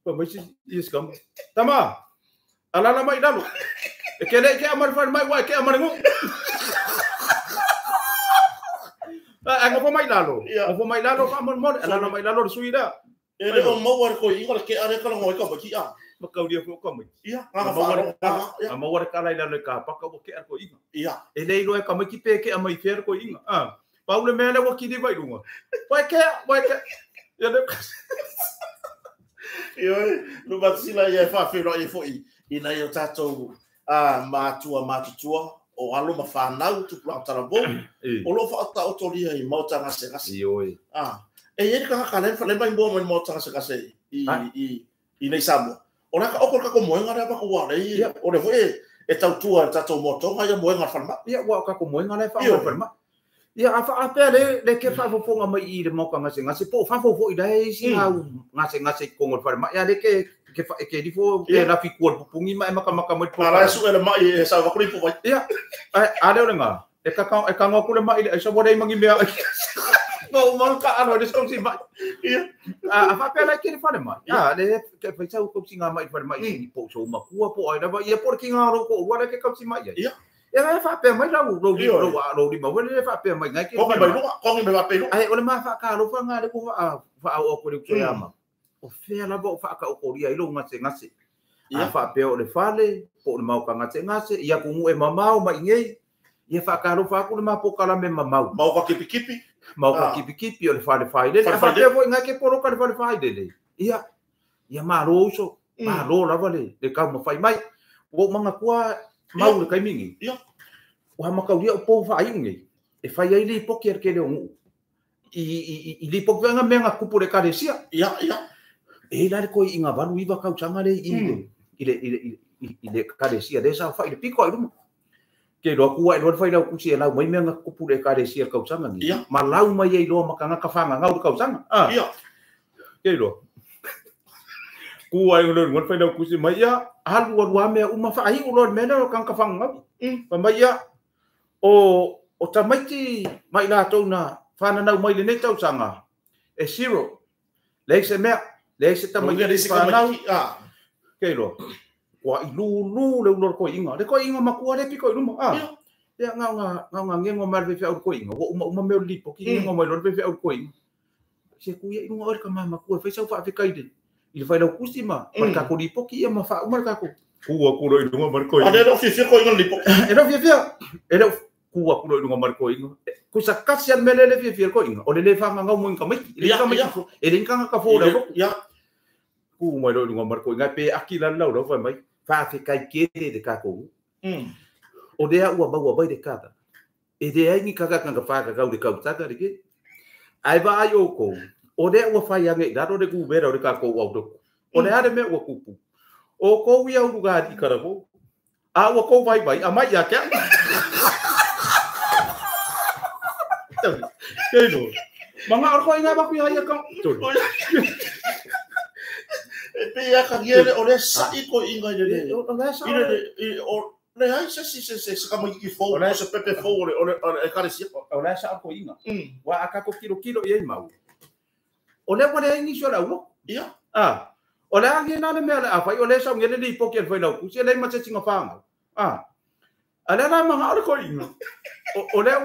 Fai mai si ia si tama. Tama, alala mai lalo. E ke le ke a mare fale mai, ua e ke a mare ngu. Ai ngofo mai lalo. Ia. Ngofo mai lalo, whaamone, alala mai lalo le sui lea. E le o maua le koiga le kea le kala ngoi ka waki a. Makaulia foi o tamaiti. Ia, ngā whaaro. Ia. A maua le kala i lalo i ka paka ua kea le koiga. Ia. E le iloa e tamaiti pe kea mai fea le koiga. Pau le mea le ua kini mai lunga. Ua e kea, ua e kea. Ia le Ia oi, lumatisila ia e whaawhenua i foi i nei o tātou mātua mātutua o alo ma whanau tupulanga talavou. O lo whaataotoria i maota gasegase. I oi. E i ka haka le whale mai mua mai maota gasegase i nei Samoa. O raka oko kako moenga rea mako wale i o le foi e tautua e tātou motonga ia moenga whalema. Ia, ua o kako moenga le wha whalema. Ia, a whaapea le ke whaafofonga mai i le maoka gasegase. Po whaafofo i le isi ngau gasegase i kongo le whalema. Ia, le ke ke rifo e lafi kua le pupungi ma e makamaka mai po. Ala e su e le mai e sau wakuri po vai. Ia, a leo le ngā. E kanga aku le mai le aisa wale i mangi mea. No, uma ka ano le skausi mai. Ia. A whaapea lai ke le whale mai. Ia, le ke whaisau kausi ngā mai whale mai i po so makua po ai lava. Ia, po le ki ngā roko ua le ke kausi mai ai. Ia. Ia le whaapea mai lau lau lima wale le whaapea mai ngai ke whale mai. Kongi mai whaapea Ai, o le maa whaakalofa ngā le ko whaao o kore kuso ama. O whea lava o whaaka o koria i lo ngase ngase. A whaapea o le whale, po o le mauka ngase ngase, ia kungu e mamau mai ngei, ia whaakalofa aku le mapokala me mamau. Mauka kipikipi. Mauka kipikipi o le whale whailele. A whaapea voi ngai ke poroka le whale whailele. Ia, ia malo uso, malo lava le kau mawhai mai. O manga kua mau le kaimingi. Ia. O hamakauria o pō whaaiu ngei. E whai ai le ipoki ar ke leo nguu. I le ipoki wanga mea ngā kupu le karesia. Ia, ia. E la le koi i ngā valu iwa kauchanga le i le karesia. Le sa whai le piko ai ruma. Ke loa kua e loa le whai lau kusi e lau mai mea ngā kupu le karesia le kauchanga ngi. Ia. Ma lau mai ei loa makanga ka whanga ngau le kauchanga. Ia. Ke iloa. Ku ai le luga le failautusi mai ia, alu alu lava mea uma faaiu loa i le mea lea o le tagata fagogau. Fai mai ia, o tamaiti ma i latou na fananau mai i lenei tausaga, e zero. Leai se mea, leai se tamaiti fanau. Ke iloa. Ua i lulu le ulo o le toeaina. Le toeaina matua le pito i luma. Ah. Ia, na ona gego mai le faifeau i le toeaina. Ua uma uma mea o le lipoti, gego mai loa le faifeau i le toeaina. Se ku ia i luga oe le tama matua e fai sau faafetai i le failautusi ma le tatou lipoti ia ma faauma le tatou. Ku atu loa i luga ma le toeaina. A le o fiafia toeaina i le lipoti. E le o fiafia. E le o ku atu loa i luga ma le toeaina. Tusa tasi lava le mea lea e fiafia le toeaina, o le le fagagau mo ni tamaiti. E leai ni tagata fou o le aulotu. Ku mai loa i luga ma le toeaina, pe aki la le laulau fai mai, faafetai tele i le tatou nuu. O lea ua maua mai le tala. E leai ni tagata na fagagau i le tausaga lenei. Ae vaai outou, o lea ua fai ane i lalo le numera o le tatou aulotu. O le a le mea ua tupu? O outou ia ulugalii talavou, a ua tou vaivai, aumai ia te au. Kei Manao le koiga avatu ia ia ka. E pei a ka le o le sa'i koiga i le O le sa'i. I le o leai se se se se tamaititi fou o se pepe fou o le ekalesia. O le sa'i koiga. Wa a tatou tilotilo i ai mau. O lea ua leai nisi o le aulotu. Ia. Ah. O le a lena le mea o le a fai, o lea e sau nei le lipoti a le failautusi, e leai ma se isi na fanau. Ah. A lea la manao le toeaina. O lea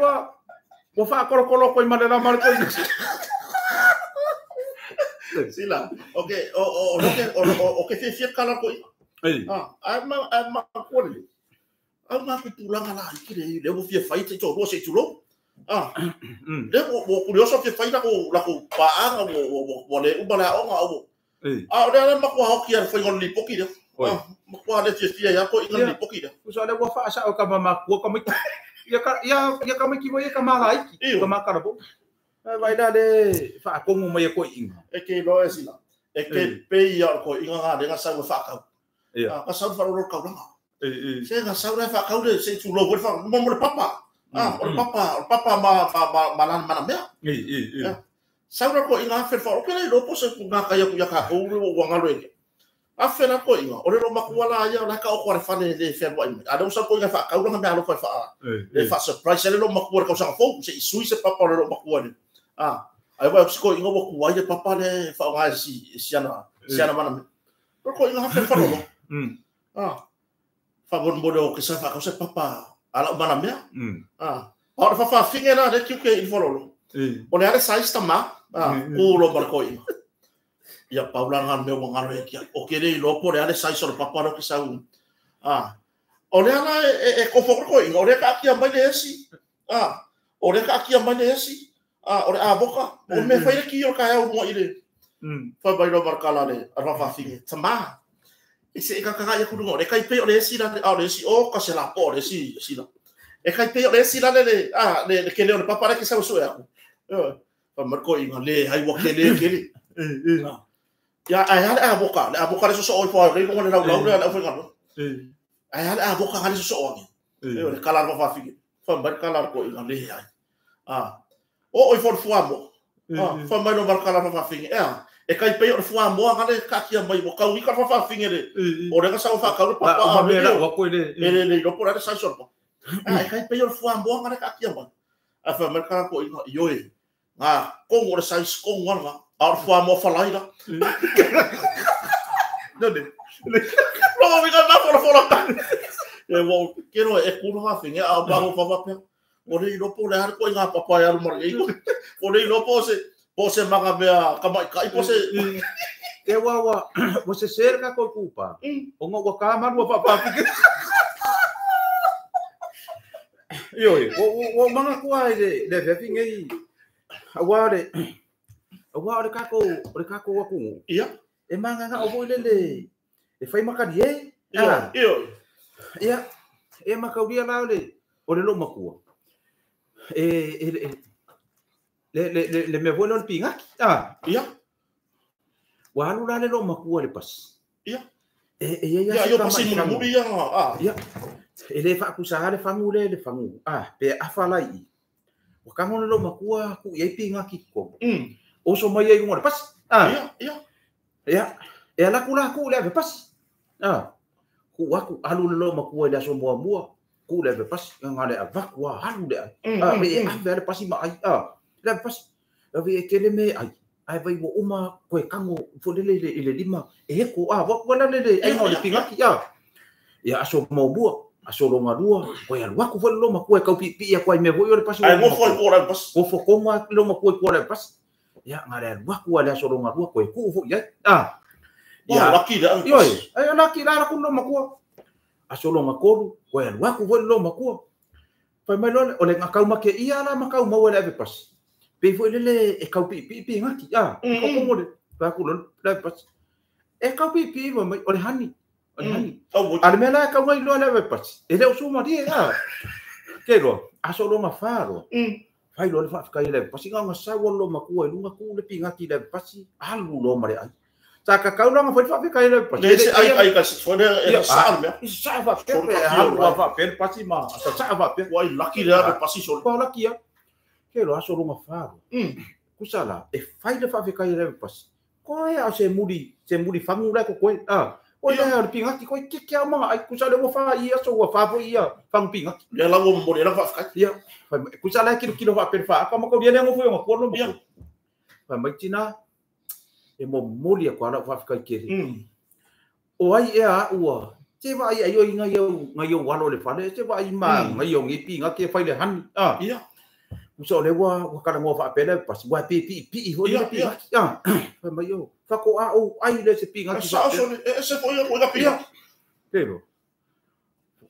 ua faakolokolo atu ai ma le lama le toeaina. Sila. Okay, o o ke fiafia kala koiga. Ah, ai ma ai ma ko le. Au ngā tupulaga la i le le ua fia fai te toalua se i tulou. Ah. Le ua kurioso fia fai lako paaga ua le uma le aoga au. A o le ala matua hoki a le faiga o le lipoti lea. Ah, matua le fiafia ia koiga le lipoti lea. Tusa o lea ua faasao e tama matua tamaiti. Ia tamaiti foi ia tama laiti, tama talavou. Vai la le faatogo mai e toeaiina. E ke iloa e sila. E ke pei ia o le koiga ngā le nga sau e whaakau. Ka sau le wharoro kauranga. Se nga sau le whaakau le se i tūlou le whaakau. Mo le papa. O le papa, o le papa ma lana mana mea. Sau la koiga afe le whaakau. Ke le iloa po se ngā kai aku ia kākou le ua ngalo e. Afe la koiga. O le lo makua la ia o la ka oko le whane le whenua i mai. A leo sau koiga whaakauranga mea alofa e wha. Le wha surprise le lo makua le kausanga fou. Se i sui se papa o le lo makua le. Ai wa ko inga wa kuai le papa le whaonga e si siana siana mana mea. O koiga hafe le wharoro. Wha o ke sa whakau se papa ala o mana mea. A o le whawhawhinge la le kiuke i le wharoro. O le ale size tama, ku lo mara koiga. Ia paula ngā mea ua ngaro e kia. O ke rei lopo le ale size o le papa lo ke sau. O le ala e kofo koiga, o le ka akia mai le esi. O le ka akia mai le esi. O le avoka, o me whai le ki o ka heo runga i le. Whai mai lo markala le arwhawhawhinge. Tama, e se e kakanga ia kurunga, o le kai pei o le esi la, o le esi, o ka se la po o le esi, esi la. E kai pei o le esi la le, le kele o le papa le ke sau sue aku. Whai marko inga le, hai wa kele, kele. Ia, ai hale avoka, le avoka le soso oi whai, le runga le lau lau le, le au whai ngalo. Ai hale avoka ngale soso oangi. Le kala arwhawhawhinge. Whai markala ko inga le, hai. O oi fo fua mo. Fa mai no markala whawhawhinge. Ea, e kai pei o le fua moa ngale ka kia mai mo kau i ka whawhawhinge le. O le ka sau whakau le papa a le la ko le. E le le lopo le sa so. E kai pei o le fua moa ngale ka kia mai. A fa markala ko inga ioe. Ngā kongo le sais kongo nga. A o le fua moa whalai la. No le. No mi ka na fola fola. E wo kero e kuru whawhinge a o maho whawapea. O le ilopo le hare ko i ngā papa e aru mara i ko. O le ilopo po se manga mea kamai kai po se. Te wa wa se serka ko kupa. O ngā wa ka maru wa papa. Io o manga kua i le fefi ngai. Awa le kako wa kungu. Ia. E manga ngā o voi le e whai makari e. Ia. Ia. E makauria la o le lo makua. E le mea foi lea o le pigaki. Ia. Ua alu la le lo makua le pasi. Ia. E ia ia se tama i fagu. Ia. E le faakusa le fagu le le fagu. Pe afa lai i. Ua kago le lo makua ku i ai pigaki totonu. Oso mai ai luga o le pasi. Ah. Ia. Ia. E ala ku la ku le ave pasi. Ah. Ku aku alu le lo makua le aso mua. Ku le ave pasi nga le avaku a alu le ai. Ah, me ave le pasi ma ai. Ah. Le ave pasi. Ave e kele me ai. Ai vai wo uma koe kango fo le le le lima e heko a wa wala le le ai no le pingaki a. Ia aso mua. Aso longa lua, koe alu aku foi lo makua kau pi pi ia koe me foi o le pasi. Ai mo foi ko le pasi. Ko fo konga lo makua ko le pasi. Ia ngare alu aku ale aso longa lua koe ku foi ia. Ah. Ia laki le. Ioi, ai laki la ku lo makua. Aso longa kolu, koe alu aku foi lo makua. Pai mai lo ole ngakau make ia la makau mau le ave pasi. Pe foi le e kau pi pi pi ngaki. Ah, ko ko le pa ku lo le pasi. E kau pi pi mai ole hani. Ale mea la kau ngai loa le pasi. E le o suma di a. Ke loa, aso longa fa loa. Fai loa le faafetai le pasi nga sawa lo makua i lunga ku le pingaki le pasi alu lo ma le ai. Sa ka kau longa foi faafetai le pasi. Le se ai ai ka se fone e sa mea. I sa fa pe alu fa pe pasi ma sa sa fa pe. Wai laki le pasi so. Ko laki a. Ke loa aso longa fa loa. Kusala e fai le faafetai le pasi. Ko e a se muri fangu le ko koe. Ah. Oi le le pingaki koi ke kia manga ai kusa le wa ia so wa fa ia fang pingaki le la wo mo le la fa ia kusa le kilo kilo fa per fa ka mo ko le ngo fo ngo ko lo mo fa mai tina e mo moli ko ala fa ka ke o ai e a ua te va ai ai ngai ngai o walo le fa le te va ai ma ngai o ngi pingaki fa le han ah ia kusa le wa wa kala ngo fa pe le pas wa pi pi pi ho le pingaki ah fa mai o fa ko a o ai le se pingaki sa so e se foi o ga pingaki pero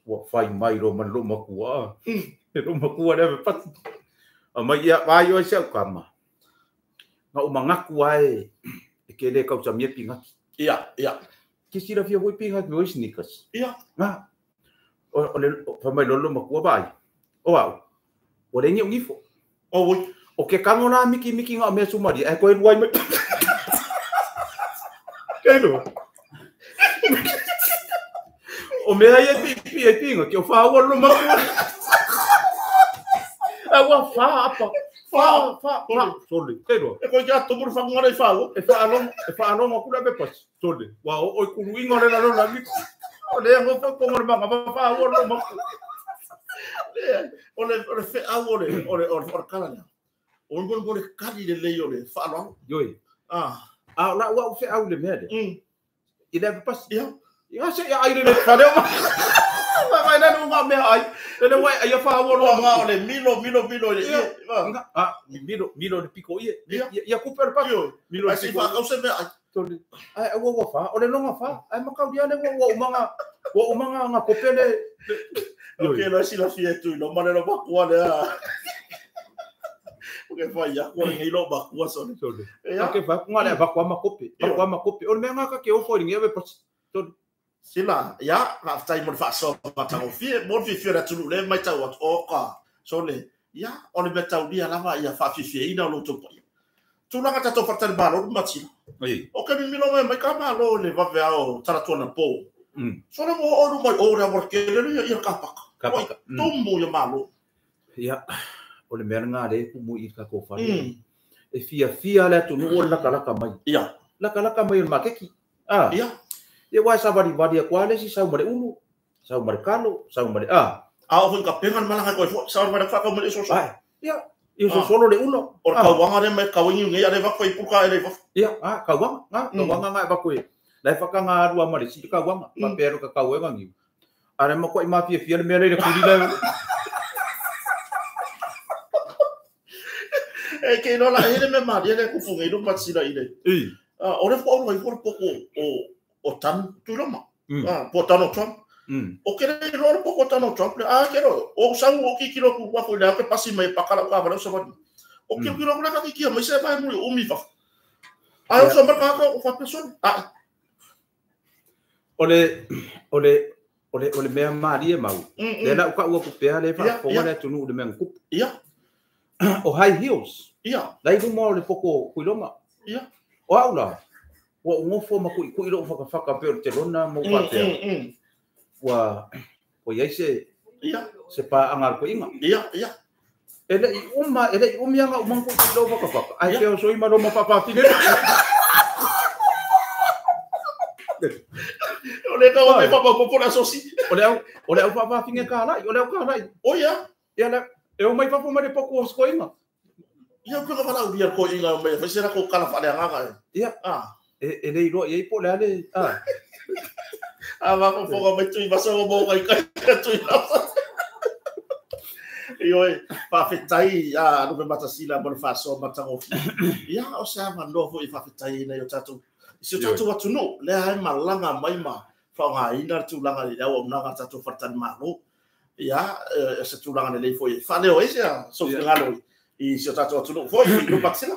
wa fai mai ro man lo makua e ro makua le pa a mai ia vai o se kama nga o mangaku ai e ke le kau samia pingaki ia ia ke sira fia foi pingaki o sneakers ia nga o le fa mai lo makua vai o au o le ngi ngifo o o ke kango la miki miki nga me sumari ai ko e ruai mai Kelo. O mea ia pi pi e pinga ki o whaua lo makua. A ua wha apa. Wha wha wha. Sole. Kelo. E koe kia tomuru whangara i whaua. E whaalonga kura me pasi. Sole. Wa o oi kuru inga le lalo la miko. O le ngo whaponga le manga whaua lo makua. O le wheau o le o le kala lea. O le le kali le lei o le whaalonga. Yoi. Ah. A la ua u wheau le mea le. I le pasi. Ia. Ia se ia ai le whare o. Mai nanu ngā mea ai. Le wai ai whaua lo ngā o le milo milo milo le ia. Ah, milo milo le piko ia. Ia kupe le pasi. Milo le piko. Ai si whakau se mea ai. Ai ua ua wha. O le longa wha. Ai makau dia le ua umanga. Ua umanga ngā kope le. Ok, lo si la fia tu. Lo mane lo makua le a. Porque fai ia ko ngai lo makua so le. Ia ke fa ngā le vakua makope. Vakua makope. O le mea ngā ka ke ofo i ngi pasi. Sila, ia, ngā tai mo le whaasoa ngā fie, mo le fie la tulu le mai tau atu o ka, so le, ia, o le mea taulia lava ia whaafifie ina o lo tau pai. Tūlanga tātou whatari malo, matila. O ke mimilo mai mai ka malo le wawe ao taratuana pō. So le mo oru mai o rea wara ke lelu ia ka paka. Ka paka. Tumu ia malo. Ia, o le mea ngā le kumu i ka kōwhare. E fia fia le atu nu o laka laka mai. Ia. Laka laka mai o le makeki. Ah. Ia. Ia wai sa wari wari a koa si sau mare ulu, sau mare kalo, sau mare a. A o ka penga malanga koe sau mare whakau mare so so. Ai. Ia, ia so solo le ulo. O ka wanga re mai ka wingi ngai are wako i puka ele wako. Ia, a ka wanga, nga, ka wanga ngai wako e. Lai whakanga arua mare si ka wanga, pa pero ka kau e ngangi. Are ma koe ma fia fia le mea le kuri le. E ke no la hele me mari le kufu ngai lo matsila ile. I. A o le fo o i poko o tan tuiloma. Ah, po tano Trump. O ke le ro poko tano Trump le a ke ro o sau o ki kilo ku wa fo le ke pasi mai pakala ka va so va. O ki kilo la ka ki mai se va mo o mi fa. A o so marka ka o fa person. Ah. O le o le o le o le mea mari e mau. Le la ka ua ku pea le fa fo le tunu le mea ku. Ia. O high heels. Ia. Lai mo le poko kuiloma. Ia. O aula. Ua ngofo ma kui kui lo whaka whaka pe o te rona mo whapea. Ua iai se ia se pa angar ko inga. Ia ia. Ele i uma ele i umia nga umang kui lo whaka whaka. Ai te o soi ma lo ma papa fine. ka me fa popo le asosi. O le au faafaafine kalai, o le au kalai. O ia. Ia le e o mai fafo mai le poku o skoinga. Ia ko ka vala uia ko inga me fa sera ko kala fa le agaga. Ia. Ah. E le iloa i ai po le ale. Ah. A va ko foka mai tui masa o mo kai kai tui masa. Ioe, faafetai a Lupe Matasila mo le faasoa matagofie. Ia, o se avanoa foi faafetai ai o tatou. I si o tatou atunuu, lea ai malaga mai ma faaaogaina le tulaga i le auaunaga a tatou faletalimalo. Ia, se tulaga lelei foi e faaleo ai se sou finagalo i si o tatou atunuu foi, Lupe Matasila.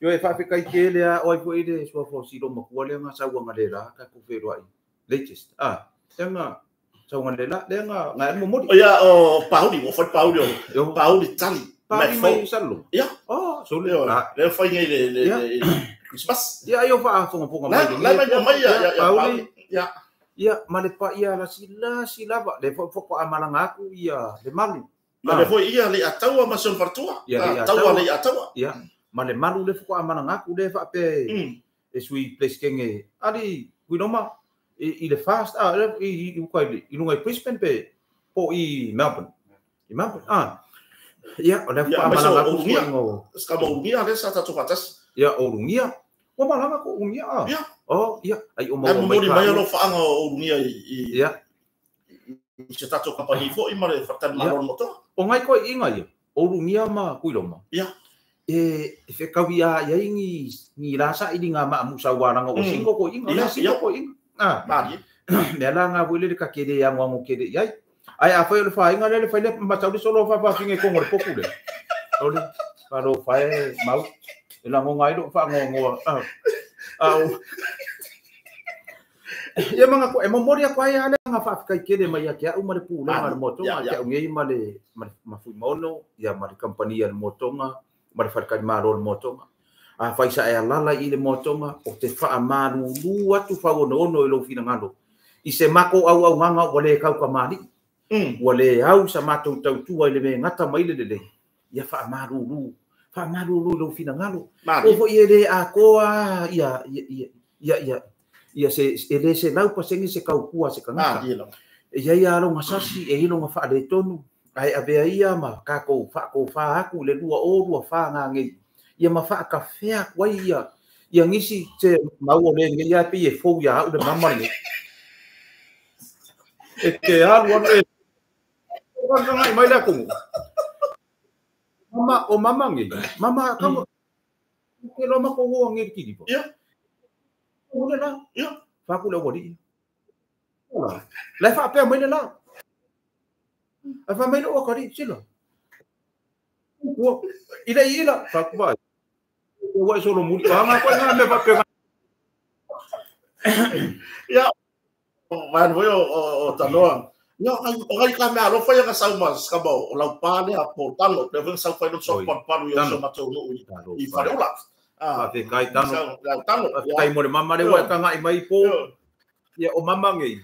Ioe, faafetai tele a o ai foi le suafa o Silo Matua lea na sauaga le la tatou feiloai. Latest. Ah, lea na sauaga le la, lea na ngai momoli. Ia, o Pauli, ua fai Pauli o Pauli tali. Pauli mai Sallo. Ia. Oh, so le. Lea fai nei le Christmas. Ia, ai o faafogafoga mai. La mai mai ia Pauli. Ia. Ia, ma le pa ia la sila silava le fo fo amalanga aku ia le malu. Ma le foi ia le ataua ma son fartua. Ia taua le ataua. Ia, ma le malu le fo amalanga aku le fa pe e sui place kenge. Ali kuinoma i le fast ah i i i lunga i Brisbane pe po i Melbourne. I Melbourne. Ah. Ia, o le fo amalanga aku ngo. Ska mo ungia le sa tatu fatas. Ia, o ungia. O malanga ko ungia. Ia. Oh, ia, ai o mau mai mai lo faanga o ungia i. Ia. I se tatou company foi ma le faletalimalo moto. O ngai ko inga ia. O ungia ma kuiloma. Ia. E whekawia ia ingi ni rasa i ngā maamusa waranga o singo ko inga, la singo ko inga. Ah, mari. Mea la ngā wile le ka kere ia ngwango kere iai. Ai a whai o le whainga le whai le matauri solo whawhawhinge kongo le poku le. Ole, wharo whae mau. E la ngonga ilo wha ngongoa. Ah. Au. Ia manga ko e momori ko ai ale nga faafetai kele mai ia ke au ma le pulega le motonga ke au ngei ma le mafuimono ia ma le company le motonga ma le faletalimalo le motonga a faisa e alala i le motonga o te faamalulu atu fauonono i lou finagalo i se mako au au nganga ua le kau ka mali ua le au sa matou tautua i le me gata mai le lelei ia faamalulu faamalulu i lou finagalo o foi e le akoa ia ia ia ia ia se ele se lau pasenge se kaukua se kangaka. Ia ia alonga sasi e ilonga faaletonu ai avea ia ma kakou faakoufā aku le lua o lua wha ngā ngei. Ia ma faakafea aku ai ia ia ngisi te mau o le ngei ia pe e fou ia au le mama le. E te alu anu e ngai mai le akongo. Mama o mama ngei. Mama kamo ke lo mako hoa ngei kiripa. Ia. O le la. Ia. Whaku le wari. Lai whaapea mai le la. Ai wha mai le oa kari, sila. Ua, ila i ila. Whaku vai. Ua e solo muli. Wha ngā koe ngā mea whaapea. Ia, vai voi o tanoa. Ia, o ngai ka mea alofa ia ka sau ma skamba o lau pā lea po tano. Lea foi sau whai no so palu i o so matou nuu i whareola. Faafetai tano. Faafetai mo le mama le ua e tagai mai po. Ia o mama ngei.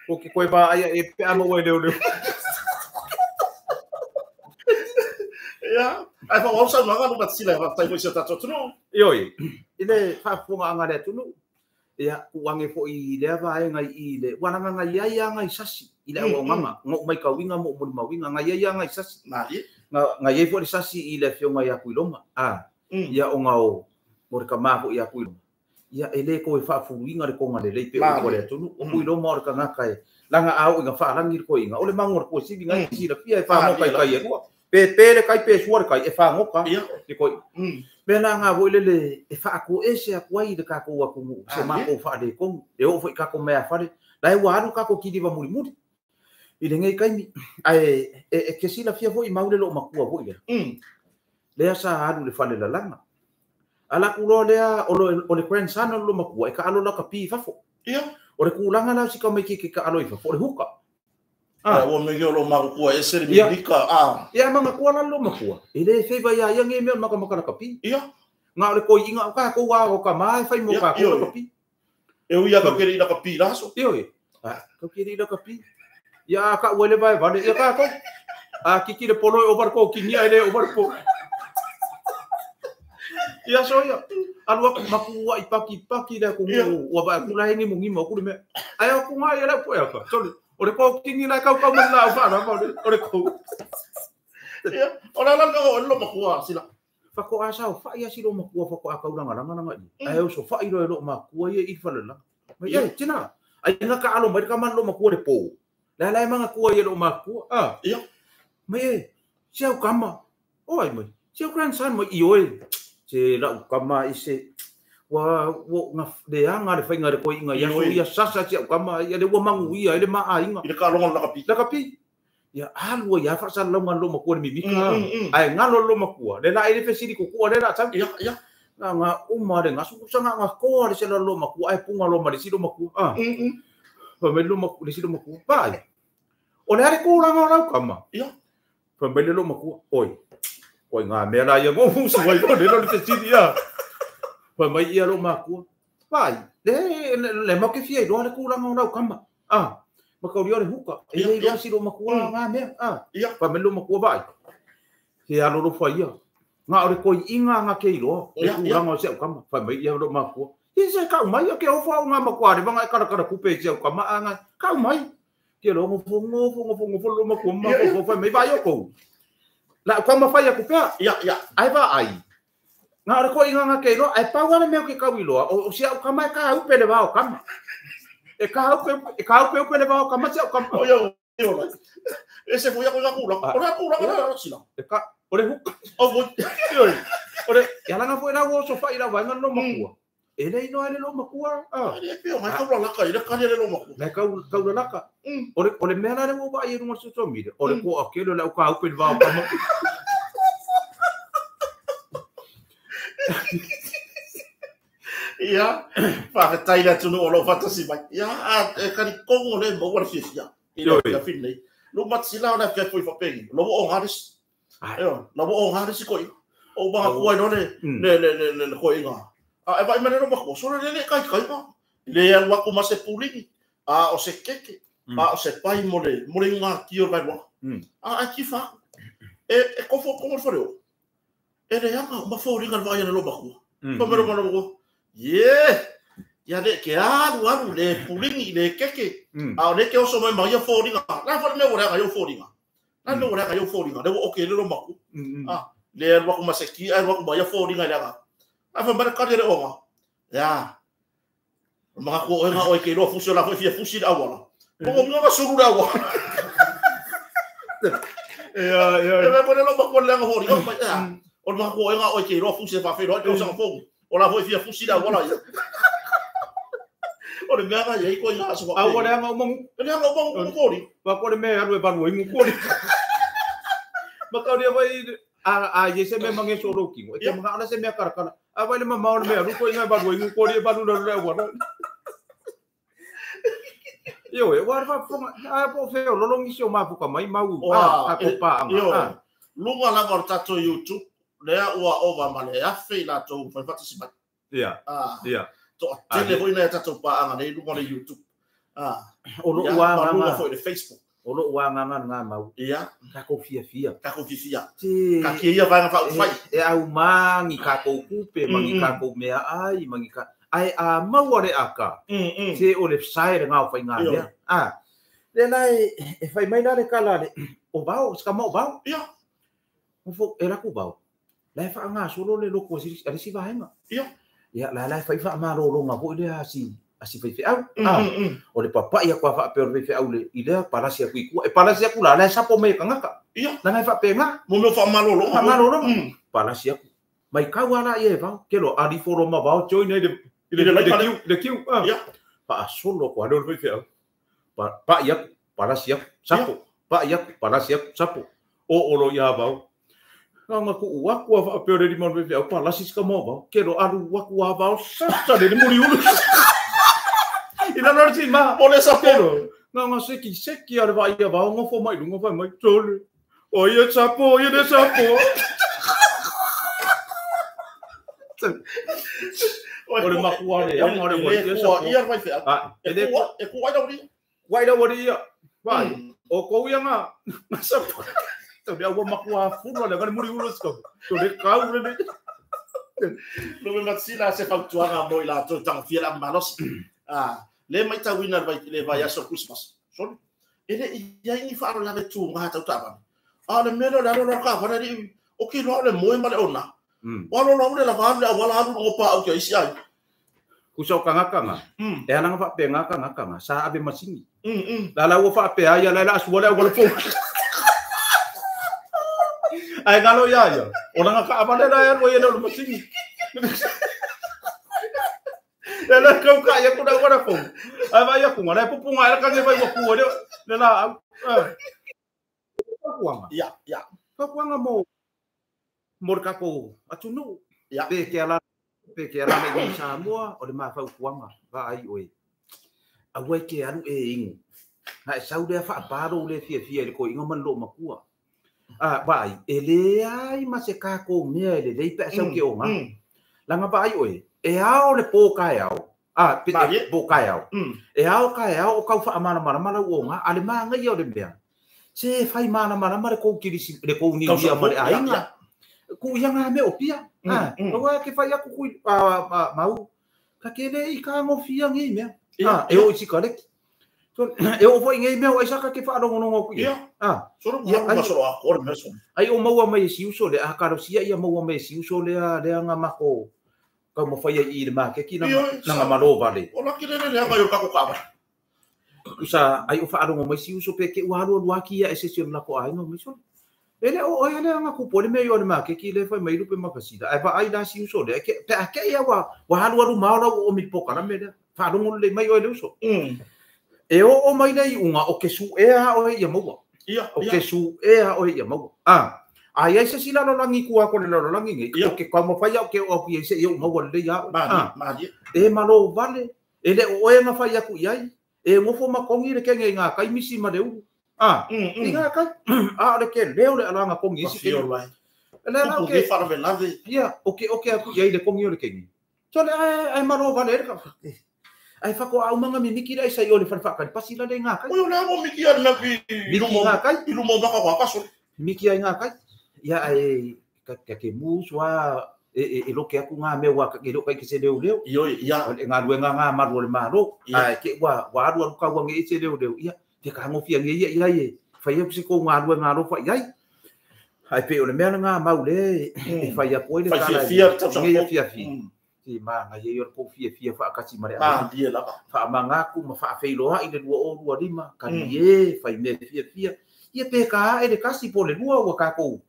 Ko ke koe vaa ia e pea mo e leo leo. Ia, ai fa wau sau manga no matsila faafetai foi si o tatou atunuu. Ioi, i le faafofoga le atunuu. Ia, ku ange foi lea vaega i le walaga ngai ai a ngai sasi i le auaunaga ngou mai kauiga mo molimauiga ngai ai a ngai sasi. Ngai ai foi le sasi i le afioga ia Kuiloma. Ah, ia o ngao mo le kamā foi ia Kuiloma. Ia e le koe faafuluiga le konga lelei pe o le atunuu. O Kuiloma o le kagaka e laga au i ga faalagi le koiga. O le mago o le koesili ngai silafia e fagoka i kai e lua. Pe pe le kai pe sua le kai e fagoka le koi. Mea la ngā voi lele e faako ese aku ai le kākou atunuu se mākou faalekonu. E oo foi kākou mea fale. La e ua alu kākou kiliva mulimuli. I le ngei kaimi. Ae e ke silafia foi mau le loo makua foi lea. Lea sa alu le fale lalaga. Ala ku loa lea o le grandson o le makua e ka alo la ka pi fafo. Ia. O le kūlanga la si ka mai ke ka alo i fafo o le huka. Ah, ua me lo makua e se le mika. Ah. Ia manga kua la lo makua. E le feiva ia ia nge mea maka maka la ka pi. Ia. Ngā o le koi inga o ka kou a o ka maa e whai mo ka kou la ka pi. E ui a ka kere ila ka pi laso. Ia oe. Ka kere ila ka pi. Ia ka ua le vai vale. Ia ka kou. A kiki le polo e over ko kinia e le over po. Ia so ia. Alu aku maku ai paki paki le ku ua va ku la ni mungi mo ku le me. Ai o ku ngai le po ya. Sole. O le ko kingi la kau kau man la fa la o le ko. Ia, o la la o lo makua sila. Fa ko asa o fa ia silo makua fa ko akau langa langa langa i. Ai o so fa i lo lo makua ia i fa la. Mai ia tina. Ai nga ka alo mai ka man lo makua le po. La la manga kua ia lo makua. Ah. Ia. Mai e se au kama. Oi mai. Se au grandson mai i oi. Se la kama i se wa wo nga le anga le fainga le koi inga ia so ia sasa se au kama ia le ua mangu ia le ma ainga. I le ka longa la kapi. La kapi. Ia alu ia fa sa longa lo makua le mimika. Ai ngalo lo makua. Le la ile fesili ko kua le la tau. Ia ia. Nga nga uma le nga su sa nga nga koa le se la lo makua ai punga lo ma le si lo makua. Ah. Fa me lo makua le si lo makua. Vai. O le are ko la nga la kama. Ia. Fa me le lo makua. Oi. Oi ngā mea la ia ngō su wai ko le lo te sini ia. Fa mai ia lo makua. Vai. Le le mo ke fia i lo le kūlanga o lau kama. Ah. Makauri o le huka. E le lo si lo makua ngā mea. Ah. Ia. Fa me lo makua vai. He alo lo fa ia. Ngā ore koi inga ngā ke iloa. Le kūlanga o se au kama. Fa mai ia lo makua. Ia se kau mai ia ke ofa o ngā makua re vanga e karakara kupe i se au kama a ngā. Kau mai. Ke lo ngofo ngofo ngofo ngofo lo makua makua fa mai vai o kou. La kama fai aku pea. Ia ia. Ai va ai. Ngā ore koi inga ngā ke iloa. Ai pau ana mea ke kau iloa. O se au kama e ka upe le vao kama. E ka upe upe le vao kama se au kama. O ia o e se fui a koe kula. O le kula ka la sila. E ka o le huka. O voi. O le ia langa foi la wo so fai la vainga lo makua. E le ino ele lo makua. Ah. E peo mai kau la ka ile ka le lo makua. Le kau kau la ka. O le mea la le wo ba i runga social media. O le ko akelo le ka upe le vao kama. Ia, whakatai le tunu o lo whatasi mai. Ia, e kari kongo le maua le fiafia. I le fiafia nei. Lo matsila o le fiafia i whapengi. Lo o ngārisi. Eo, lo o ngārisi koi. O maha kua ino le le koi inga. A e vai mane no makua. So le le kai kai ma. Le alu aku ma se pulini. A o se keke. A o se pai mo le ngā ki o vai waka. A ai ki wha. E kofo kongo le whare o. E le anga ma fōringa le vai ana lo makua. Pa mero mana makua. Ye, ia le ke alu alu le pulingi le keke. A o le ke oso mai mai fōringa. La fo me ora ka fōringa. La me ora ka fōringa. Le o ke le lo maku. Ah, le alu aku maseki alu aku mai fōringa le aga. La fo mara ka le onga. Ya. Ma ko enga o ke lo fusi la fo fia fusi la wala. Ko mo nga suru la wala. Ya ya. E me pone lo maku le nga fōringa mai. Ya. O ma ko enga o ke lo fusi fa fe lo ke o sa fo. O la foi fia fusi la wala ia. O le mea ia i koe ngā soa. A o le anga o mangu. Le anga o mangu kori. Pa ko le mea alu e balu ingu kori. Maka o vai a ye se me mange solo kingo. E te mga ala se mea karakara. A vai le mamao le mea alu koe ngā balu ingu kori e balu la le wala. Io e war fa fonga a po feo lolongi se o mafuka mai mau. A ko pa anga. Lunga lava o tatou YouTube. Lea ua ova ma le afe i latou fai fatasi mai. Ia. Ia. To tele foi na tatou paanga nei lunga le YouTube. Ah. O lo ua nganga. Lunga foi le Facebook. O lo ua nganga ngā mau. Ia. Kako fiafia. Kako fiafia. Ka kia ia vaenga whau whai. E au mangi kako kupe, mangi kako mea ai, mangi ka... Ai a maua le aka. Te o le sae le ngā whai ngā mea. Ah. Le lai, e whai mai la le kala le... O vao, sika mau vao. Ia. E laku vao. Lai wha ngā solo le loko a si vaenga. Ia. Ia, lai lai whai wha mā lolonga hoi le a si whai wheau. O le papai a kua wha peo le wheau le i lea palasi aku i kua. E palasi aku la, lai sapo me kangaka. Ia. La ngai wha pe ngā. Mo meo wha mā lolonga. Wha mā lolonga. Palasi aku. Mai kau ala ia e vao. Ke lo ali foro ma vao join nei le le kiu. Ia. Pa a solo kua leo le whai wheau. Pa i aku, palasi aku, sapo. Pa i aku, palasi aku, sapo. O olo ia vao. Nga ku waku a peo le limon pe pa lasi ska mo ba ke lo alu waku a ba sa le muri ulu i la lor si ma o le sa pero nga nga seki seki a le vai a ba ngo fo mai lungo fai mai tole o ia sapo ia le sapo o le makua le anga le ia sapo ia vai fe a e ku ai la uri wai la uri ia vai o ko ia nga sapo. Te mea ua makua fula le ngani muri ulu sika. To le kau le. Lume matsila se fautuaga mo i latou tagofia le avamalosi. Le matauina le vaiaso o Christmas. Soli. E le i ai ni faalavelave tuga tau taavale. A o le mea lea o le alu alu o le taavale alii o ke iloa o le moe ma le ona. Ua alu alu alu le lava alu le auala alu luga o paau kia isi aiga. Kusa o kangaka nga, e ala nga faapea nga kangaka nga, sa ave masini. La la ua faapea ia la la asua le auala fou. Ai ngalo ia ia, o langa ka avale la ia ia le masini. Le la kau ka ia kuna auala fou. Ai vai ia kunga, le pupunga ia kange vai ua kua le le la au. Fautuaga. Ia, ia. Fautuaga mo mo le tatou atunuu. Ia. Pe ke ala pe ke ala mai i Samoa o le mafautuaga vaai oe. Aua e ke alu e inu. Na e sau lea faapalo le fiafia i le koiga ma le loo matua. A vaai, e leai ma se tatou mea e lelei pe a sau ke o ngā. Langa vaai oe, e ao le pō kaeao. A, pe, e, pō kaeao. E ao kaeao o kau faamalamalama lau o ngā, a le māngaia o le mea. Se fai malamalama le kou kirisi, le kou niuia ma le aiga. Ku ia ngā mea o pia. A, aua ke fai aku kui, a, mau, ka ke le i ka ngofia ngei mea. A, e o i sikareti. So, e o foi ngei mea o aisa ka ke whaalongonongo ku ia. A, Solo ia, ai, solo a kore mea solo. Ai o maua mai e si uso le, a kalosia ia maua mai e si uso lea, lea ngā mako, kau mawhai ai i le makeki nanga, nanga malo vale. O la ki le le anga yo kako ka. Usa ai o whaalongo mai si uso pe ke ua alu alu aki ia e se si o lako ainga mai solo. E le o e le anga kupo le mea i o le makeki le whai mai lupe makasida. Ai va ai la si uso le, ke, pe a ke ia wa, wa alu alu maola o mi poka la me le, whaalongo le mai o e le uso. E o o mai le i unga o ke su e a o e ia maua. Ia, o ke su e a o e ia maua. A, ai ai se sila lolangi kua ko le lolangi nge. O ke kau mawhai au ke o au ki se i o maua le ia. Ma, ma, E malo vale, e le o e ngawhai aku i ai. E ngofo makongi le kenge i ngā kai misi ma le uru. A, i ngā kai. A, o le ke leo le alanga kongi isi ke. Le ala o ke wharavelave. Ia, o ke o ke aku i ai le kongi o le kenge. So le ai ai malo vale le ka. Ai whako au manga mi miki lai sai o le whare pasi la le ngā kai. O le amo miki ai mea ki miki ngā kai. I lumo maka kwa kaso. Miki ai ngā kai. Ia ai ka ke muswa e loke aku ngā mea wā ke loka i ke se leo leo. Io, ia. O le ngā rue ngā ngā maru o le māro. Ai ke wā wā aru aru kaua nge i se leo leo. Ia, te ka ngofia nge ia ia e. Whai aku se ko ngā rue ngā rofa i ai. Ai pe o le mea ngā mau le e whai aku ai le kāla. Whai fia fia. Nge ia fia fia. Te mā ngā ia o le kou fia fia whaakati mare ai. Mā lie lava. Wha mangaku ma whaawheiloa i le rua o rua lima. Ka nie, whai mea fia fia. Ia pe ka e le kasi po le rua ua kākou.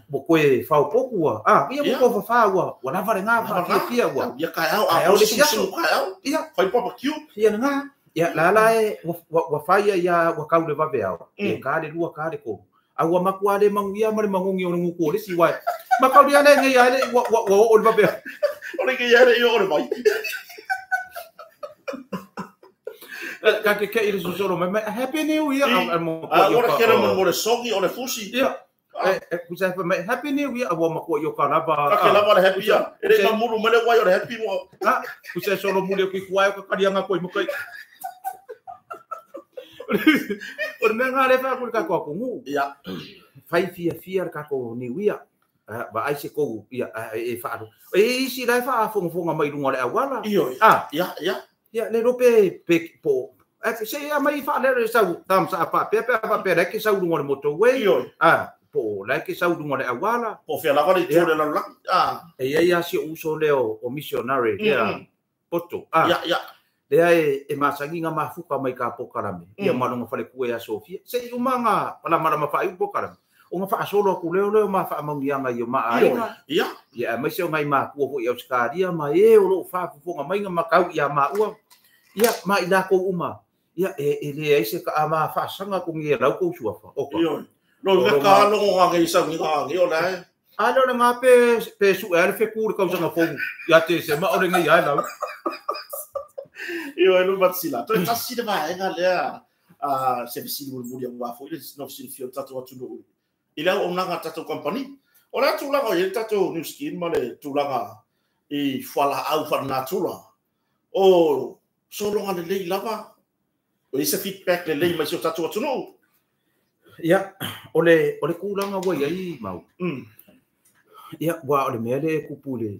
Mo koe whaopoku ua. Ah, ia mo koe whawha ua. Ua lava le ngā wha fia ua. Ia kai au, a o le siu kai au. Ia. Whai barbecue. Ia ngā. Ia la la e, ua whaia ia ua kau le wawe au. Ia ka le rua ka le koru. A ua makua le manguia ma le mangongi o le nguku o le si wai. Makau lia le ngei ai le ua o le wawe au. O le ngei ai le ia o le vai. Ka ke kei le susoro mai mai, Happy New Year. A ora kere mo le songi o le fusi. Ia. Kusa e mai Happy New Year ua makua i o ka lava. Ka ke lava le happy ia. E le mamuru mele wai o le happy mo. Ah, kusa e solo mule kui kuai o ka karianga koe makai. O le mea ngā le wha kuri kako ako ngu. Ia. Whai fia fia le kako New Year. Wa ai se kou ia e whaaro. E isi lai wha afongafonga mai runga le awala. Iyo. Ah. Ia, ia. Ia, le rope pe po. Se ia mai wha le sau tam sa pa pe pe pa pe le ke sau runga le motorway. Iyo. Ah, po le ke sau runga le awala. Po fia lava le tō le lalaki. Ah. E ia ia si uso leo o missionary lea poto. Ah. Ia, ia. Lea e masangi ngā mafuka mai ka pokalame. Ia malonga whale kue a Sofia. Se i umanga pala marama wha i pokalame. O ngā whaasolo aku leo leo ma whaamangianga i o maa ainga. Ia. Ia, mai se o ngai mākua hoi au skaria ma e o loo whaafufonga mai ngā makau ia māua. Ia, ma i lākou uma. Ia, e le ai se ka a maa whaasanga ko ngi e lau kou suafa. Oka. Iyo. No, nga ka longo ngā ngei sau ngā ngei o lai. A leo le ngā pe su e ale wheku le kausanga fōngu. Ia te se ma o le ngei ai lau. Iyo, e lumba tsila. Toi tasi le vaenga lea se fisili muli muli au wafo. Ile no fisili fio tatou atu I le au nanga tatou company. O le tulaga o le tatou New Skin ma le tulaga i whala au whanatura. O solonga le lei lava. O ise feedback le lei mai si o tatou atu no. Ia, o le kūlanga wai ai mau. Ia, wā o le mea le kupu le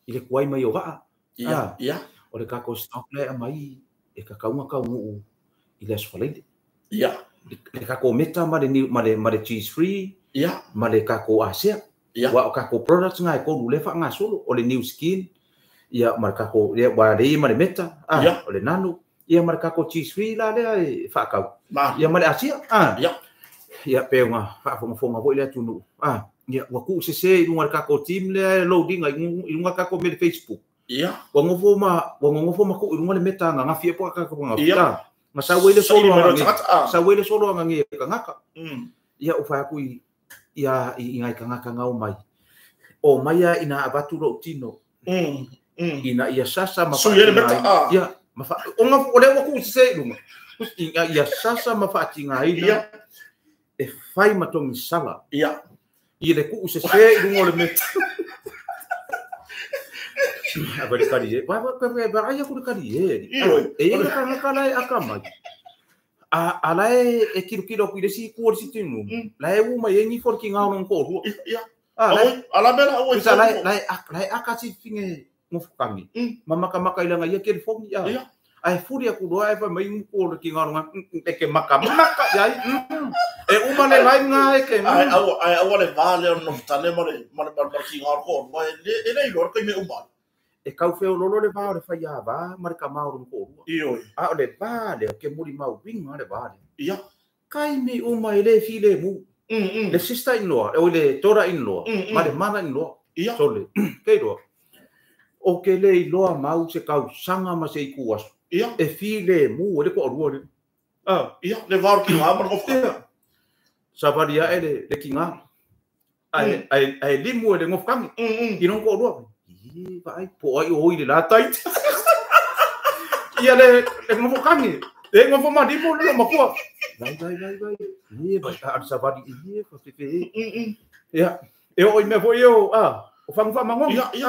I le kuai mai o vaa. Ia, ia. O le tatou stock lea e aumai e kakauga taunuu i le Aso Faraile. Ia. Le tatou meta ma le ma le ma le cheese free. Ia. Ma le tatou asea. Ia. Aua o tatou products na e tolu lea e faagasolo, o le new skin, ia ma le tatou ia ua lea ma le meta, Ia. O le nano, ia ma le tatou cheese free la lea e faatau. Ma. Ia ma le asia. Ia. Ia pe ona faafogafoga foi le atunuu. Ia ua tuusese i luga o le tatou team lea e loading ai i luga tatou mea i le Facebook. Ia. Ua nofo ma ua nonofo ma tuu i luga le meta ananafi e po a tatou ananafi. Ia. Ma sau ai le solo Saili mai anane. tagata. Sau ai le solo anane e tagata. Ia ua fai atu i ia i nai tagata na omai. O mai a ina avatu lou tino. Ina ia sasa ma Sui ai le meta, faatigaina. Ia, ma fa o nga o lea ua tuusese i luga. Ina ia sasa ma faatigaina. Ia. E fai ma togi sala. Ia. I le tuusese i luga o le meta. A vai le kali e. Vai vai vai vai ai aku le kali e. Ioe. E i le tagata la e aka mai. A la e e kilokilo aku i le isi itu o le sitting room. La e u mai e ngifo le ki ngā o lona toalua. Ia, ia. A, la e Aoi, ala mea la, aoi, Pusa, la e fai la e aka la e aka si finge ngofukangi. Mm. Ma makamaka i langa ia kelifogi a. Ia. Ae fuli aku loa e fai mai nguku o le ki ngā o longa, e ke makamaka iai. E uma le lai ngā e ke, Ai au ai au le va le no tane ma le ma le ma le ki ngā ko ma le e le ilo ka me uma. E kauwheololo le vā o le whai a vā, ma le ka mā o lona toalua. Ioe. A o le vā lea, ke muri mau winga le vā lea. Ia. Kaimi uma e le file mu. Le sister in law, o le daughter in law, ma le mother in law. Ia. Sole, kei roa. O ke le iloa mau se kausaga ma se iku aso. Ia. E file mu e le toalua le. Ah. Ia, le vā o ki ngā ma le kofu. Ia. Savali ae le ki ngā. Ai, ai, ai limu e le ngofukangi. I lona toalua. I vaai, po ai o i le latai. Ia le ngofukangi. E ngofo ma limu le makua. Vai, vai, vai, vai. E vai, a le savali, e, fa fe fe. Ia, e o i mea foi o, a, o whangu wha mangongi. Ia, ia.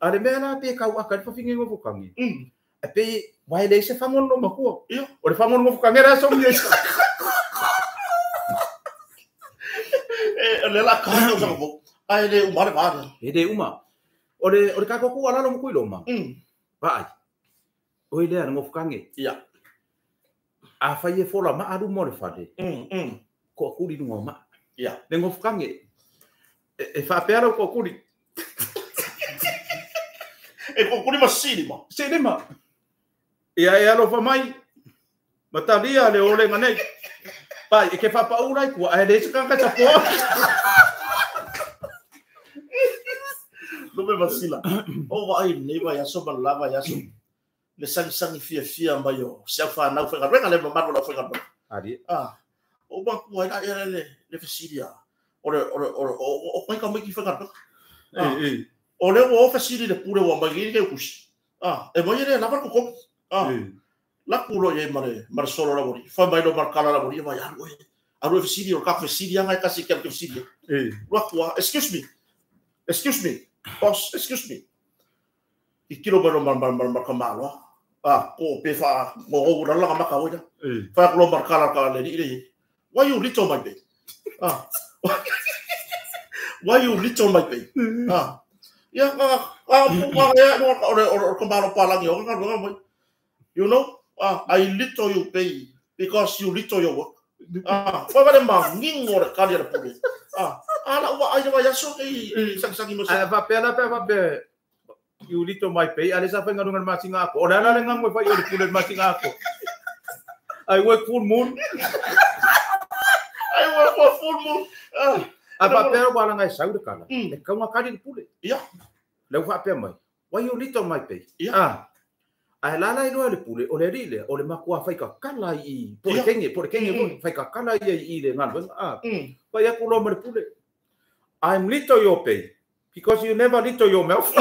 A, a le mea la pe kau aka le whawhingi ngofukangi. E pe, wai le se whangono no makua. Ia. O le whangono ngofukangi ra songi e. E le la ka o sa ko. Ai le uma le vā le. E le uma. O le kako ku alalo mo kui loma. Vaai. O i lea ngofukangi. Ia. A whai e fola ma aru mo le whare. Ko akuri lunga o maa. Ia. Le ngofukangi. E whaapea rau ko akuri. E ko kuri ma sili ma. Sili ma. Ia e alofa mai. Matalia le ole nganei. Pai, e ke whapaura i kua, ai le se kanga tapoa. No me vasila. O vai nei vai aso ma la vai aso. Le sangi sangi fia fia mai o. Se au whanau whenga renga le mamanu la whenga renga. Ari. Ah. O ba kua ila ila le le fesilia. O le o le o o o ka mai ki whenga renga. E e. O le o fesili le pure o mai ke kusi. Ah, e mai le la ko ko. Ah. La kulo ye mare mare solo la bori. Fa mai lo marcala la bori vai aru e. Aru fesili o ka fesili anga kasi ke fesili. E. La kua, excuse me. Excuse me. Boss, excuse me. I kilo mai lo mar mar mar mar kamalo. Ah, ko pe fa mo o la la maka oida. E. Fa ko marcala ka le ni. Why you little my baby? Ah. Why you little my baby? Ah. Ia ka ka ka ya no o le o kamalo pa langi o ka ka. You know, I little you pay because you little your work. Ah, fa va le mangingo le kali le pule. Ah, ala ua ai va yaso ke sang sangi mo A va pe la pe va pe. You little my pay, ale sa whainga runga le masinga ako. O le ala le ngango e whai o le pule le masinga ako. I work full moon. I work for full moon. A va pe wa langa e sau le kala. Mm. Le kaunga kali le pule. Ia. Le ua whaapea mai. Why you little my pay? Ia. Ah. Ai lala i loa le pule, o le rile, o le makua whaika kala i, po le Ia. kenge, po le kenge, Mm. whaika kala i i le nganu. Ah. Mm. Whai aku loa ma le pule. I'm little your pay, because you never little your mouth.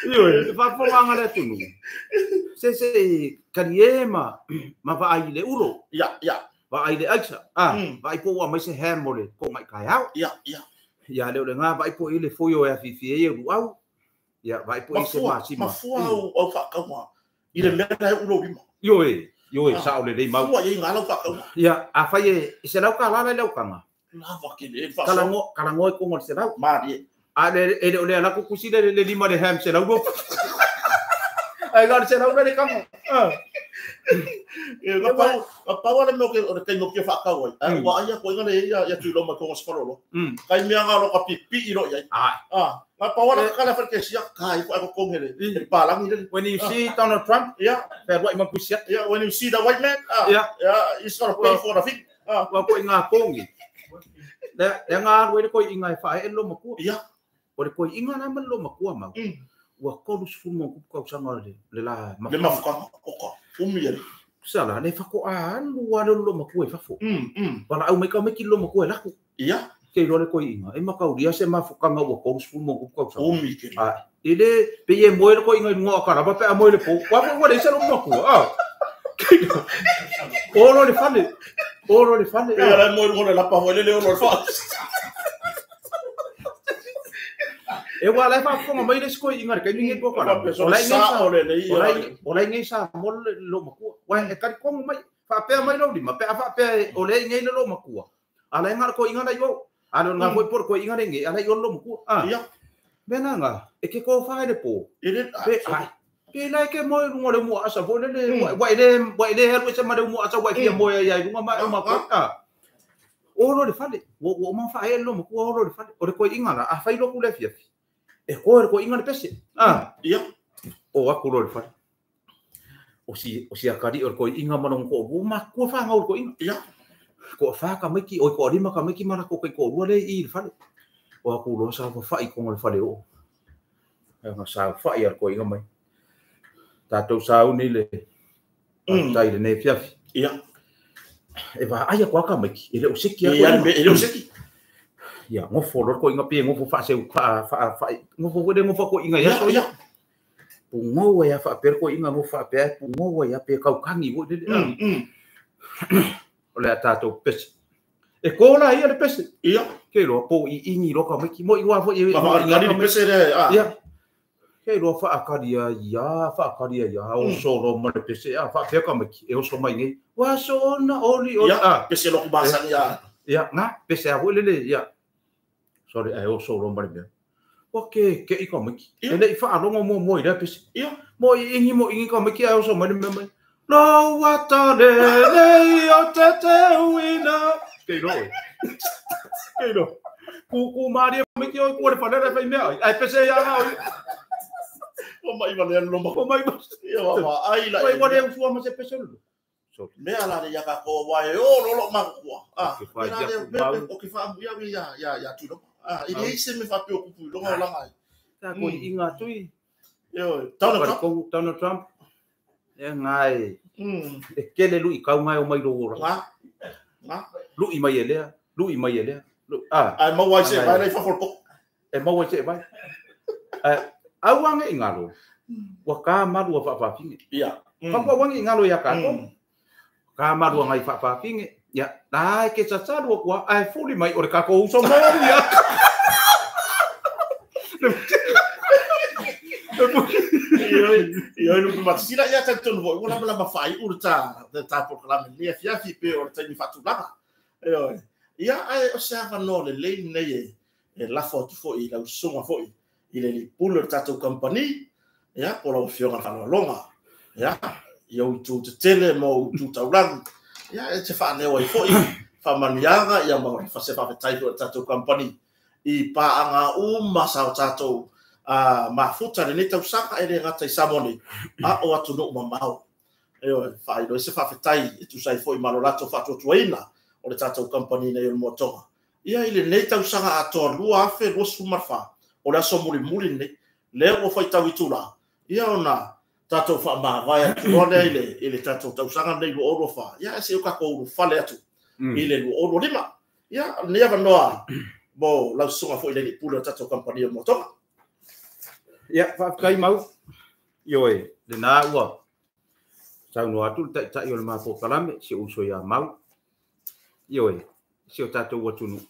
Ioe, whaafonga le tunu. Se se kari e ma, ma vaai le uro. Ia, ia, Vaai le aisa. Ah, Mm. vaai po ua mai se ham o le ko mai kai au. ia, ia. Ia le o le ngā vaai po i le foio e awhiwhi e uru au. Ia vaai po i se Mafua, masima. mafua au au whakaua. I le mea e ulo lima. Ioe, ioe, Ah. sao le rei mau. Fua i ngā lau whakaua. Ia, a whai e, i se lau ka lala i lau kanga. Lava ke le fa. Kalago kalago e kongo le 100. Mari. A le e le o le ala ku kusi le le lima le ham 100 lo. Ai ga le 100 le kamo. Ah. E ka pau ka pau ale mo ke o te mo ke fa ka wai. Ai wa ai ko ngale ia ia tu lo ma ko sfalo lo. Kai mea ngalo ka pipi i lo ia. Ah. Ah. Ka pau ala ka la fa ke sia kai ko ko ngele. E palangi le. When you see Donald Trump, Yeah. fa wa ma kusia. Yeah, when you see the white man, ah, Yeah. yeah, he's gonna pay for the thing. Ah, Wa ko inga kongi. Le le nga ro le ko inga e fa e lo makua. yeah. O le ko inga na ma lo makua ma. Ua kolu sefulu ma kupu tausaga le le la Le mafuka oka. Umi ele. Sala le fako a alu a le lo makua i fafo. Wala au mai ka mai ki lo makua e lako. Ia, Ke iloa le koi'iga e makaulia se mafukanga ua 30 ma kupu tausaga. umi ke. A i le pei e moe le koi'iga i luga o akalava pe a moe le pou. Ua ua leai se lo makua. A. Olo le fale. Olo le fale. Pe ala mo le lapa ho le le o fa. E ua lai faafofoga mai le isi koi'iga le kaimi gei po kalava. O lai Sa gei o le le o lai o lai gei sa mo le lo makua. Ua e talikogo mai faapea mai lau lima pe a faapea o lea igei le lo makua. A lai ngala koi'iga lai o. A le nga foi po le koi'iga le igei a lai o le lo makua. A. Ia. Mea na nga e ke kofā i le pō. Ile Pe ai. Pe lai ke moe lunga le mua asa foi le le wa ile wa ile helu se ma le mua asa wa fia moe ai lunga ma ma ko. A. Olo le fale. Wo wo ma fa e lo makua olo le fale. O le koi'iga la a fai loku le fiafi. E koe le koi'iga le pese. A. Ia. O aku lo le fale. O si o si akari o le koi'iga ma longo ko o ma kua whanga o le koi'iga. Ia. Ko wha ka maiki o ko rima ka maiki mara ko kai ko rua le i le fale. O aku lo sa fa i konga le fale o. E nga sa fa i al koi'iga mai. Tātou sauni le tai le nei fiafi. Ia. E va ai ko aka maiki e le o seki a Ia koi'iga. le ele o seki. Ia ngofo lo koi'iga pe ngofo fa se fa fa fa ngofo ko le ngofo koi'iga ia so Ia. pungo ia fa per koi'iga ngofo fa pe pungo ia pe kaukangi wo le. O le a tātou pese. E kōla ia le pese. Ia. Ke loa po i ingi loka mai ki mo i wā foi e Ma fa kali le pese le ah. Ia. Ke loa whaakaria ia, whaakaria ia, o solo ma le pese, a whaapea ka mai ki, e oso mai nei. Wa so ona oli oli. Ia. A. Pese lo kubasa ia. Ia, ngā, pese a hoi lele, ia. Sorry, e oso lo ma le mea. Wa ke, ke i ka mai ki. Ia. E le i whaalongo mo mo i le pese. Ia. Mo i ingi mo ingi ka mai ki, a oso mai le mea mai. Lo wata le le o te te uina. Kei roe. Kei roe. Ku maria mai ki oi kua le whanera whai mea. Ai pese ia ngā oi. O mai vale lo ma. O mai Ia wa ai la. Wai wale usua ma se pese lo. So Mea la le ia ka ko wa e o lo lo ma kua. Ah. O ke whai Mea la le ia ku me o ke wha ia ia ia ia tu lo. Ah, ile se me fa pe o kupu lo la ngai. tā koi inga tui. Io Donald Trump. Trump. Donald Trump. E ngai. E kele lui kau ngai o mai lo ora. Nga. Nga. Lui mai e lea. Lui mai e lea. Ah. Ai mau ai se vai lai fa po. E mau ai se vai. Au ange i ngalo. Ua ka marua whaawhawhinge. Ia. Whakwa wangi i ngalo ia kātou. Ka marua ngai whaawhawhinge. Ia, nā e ke tsatsalua kua, ai fuli mai o le kako uso maori ia. Io lu ma sila ia ta tonu voi wala la ma fai urta te ta por la me le fia fi pe o te mi fatulaga. Io. Ia ai o se ava no le le nei e la fotu foi la usunga foi i le li pulo tatou company. Ia po la fionga fa longa. Ia ia tu te tele mo tu taulang. Ia e te fa ne oi foi fa maniaga ia ma fa se fa tai foi tatou company. I pa anga uma sa tatou a mafuta le nei tausaga e le gata i Samoa nei, a o atunuu mamao. E oe, faailoa se faafetai e tusa ai foi ma lo latou faatuatuaina o le tatou kamupani nei o le Moatoga. Ia i lenei tausaga atoa 2024, o le aso mulimuli lenei, lea ua faitau i tulaga, ia ona tatou faamavae atu loa lea i le tatou tausaga lenei 2024, ia e seʻi o kakou ulufale atu i le 2025. Ia, lenei avanoa mo lau susuga foi i le alii pule o le tatou kamupani o le Moatoga. Ia, faafetai mau. Ioe, le nā ua. Saunoa atu le taitai o le mapo kalame, si o uso ia mau. Ioe, si o tātou atunuu.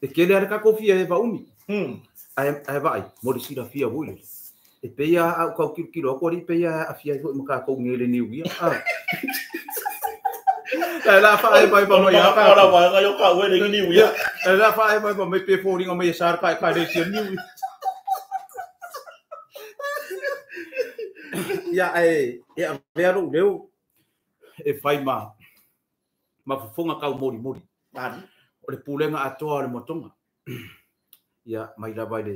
E kele ale kako fia e vaumi. Ae vai, mo le sila fia vui le. E peia au kau kilo kilo, ako ari peia a fia i hoi maka kou ngele niu ia. La fa ai pai pa mai Ora vai ngai o ka ue le niu ia. E la fa e mai mai pe foliga mai e sa ka ka le sia niu. Ia e e avea lou leo e fai ma ma fofoga taumolimoli. O le pulega atoa o le motoga. Ia mai lava i le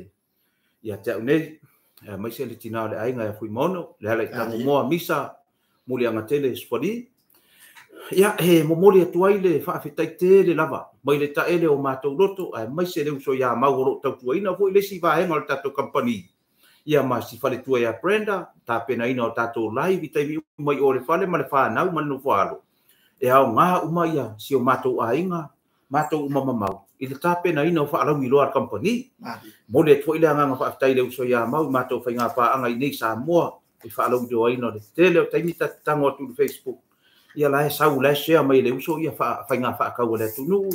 ia te au nei, aemaise le tina o le aiga ia Fuimaono, le ala i Tagomoa Misa Muliagatele Sefali. Ia e momoli atu ai le faafetai tele lava mai le taele o matou loto, aemaise le uso ia Mau o lo o tautuaina foi le isi vaega o le tatou kamupani. Ia ma si faletua ia Brenda, tapenaina o tatou live i taimi uma i o le fale ma le fanau ma le nofoalo. E aoga uma ia si o matou aiga, matou uma mamau, i le tapenaina o faalauiloa a le kamupani. Momoli atu foi le agaga faafetai i le uso ia Mau i matou faiga paaga i nei Samoa, i faalauiloaina o le tele o taimi ta te tago atu i le Facebook. Ia la e sau, la e share mai e le uso ia faiga faakau a le atunuu.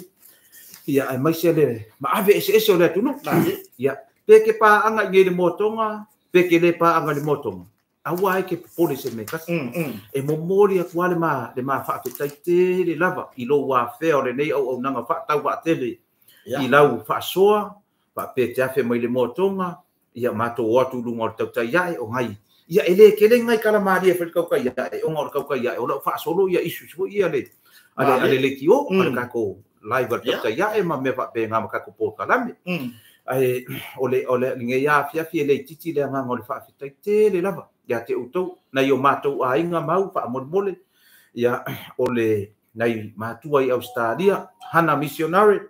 Ia aemaise le maave eseese o le atunuu. Ia pe ke paaga i nei le motoga, pe ke le paaga i le motoga. Aua ai ke popole se mea kasi. E momoli atu lava le ma le ma faafetai tele lava i lou afea o lenei auaunaga faatauvaatele i lau faasoa, faapea te afe mai le motoga, ia matou o atu i luga o le tautai ae o ngai. Ia e le tele ngai kalamalie e fai le tautai ae, ona o le tautai ae o lau faasolo ia issues foi ia le ale ale leitio, ale tatou live a le tautai ae ma mea faapena ma tatou polokalame. Ae o le o le lenei afiafi e le itiiti le agaga o le faafetai tele lava ia te outou, nai o matou aiga mau faamolemole, ia o le nai matua i Ausetalia, Hana Missionary,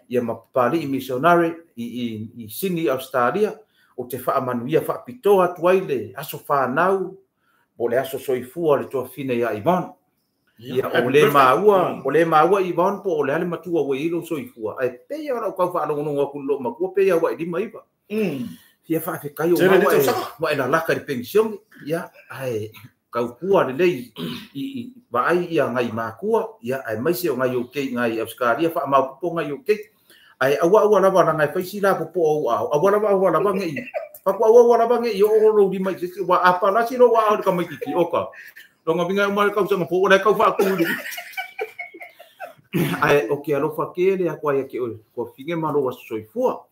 ia ma Papali'i Missionary i Sini Ausetalia, o te faamanuia faapitoa atu ai le aso fanau po o le aso soifua o le tuafafine ia Yvonne. Ia o le maua, o le maua Yvonne po o le a le matua ua i ai lou soifua, ae pei lava o lau tau faalogologo atu i lou matua pei lava ua e 59. Ia faafetai o maua ua e lalaka i le penisione, ia ae tautua lelei i vaai ia ngai matua, ia aemaise o ngai ou kei ngai Ausetalia faamaopoopo ngai ou kei. Ae aua aua lava leaga e fai si lapopoa o ou aao, aua lava aua lava ne i fatu aua aua lava ne i oo lou lima i se isi, ua a palasi lou aao i le tamaitiiti, oka. Lona uiga e uma le tausaga fou o la e tau faatu i le Ae o ke alofa tele atu ai ia te oe, tuafafine ma lou aso soifua.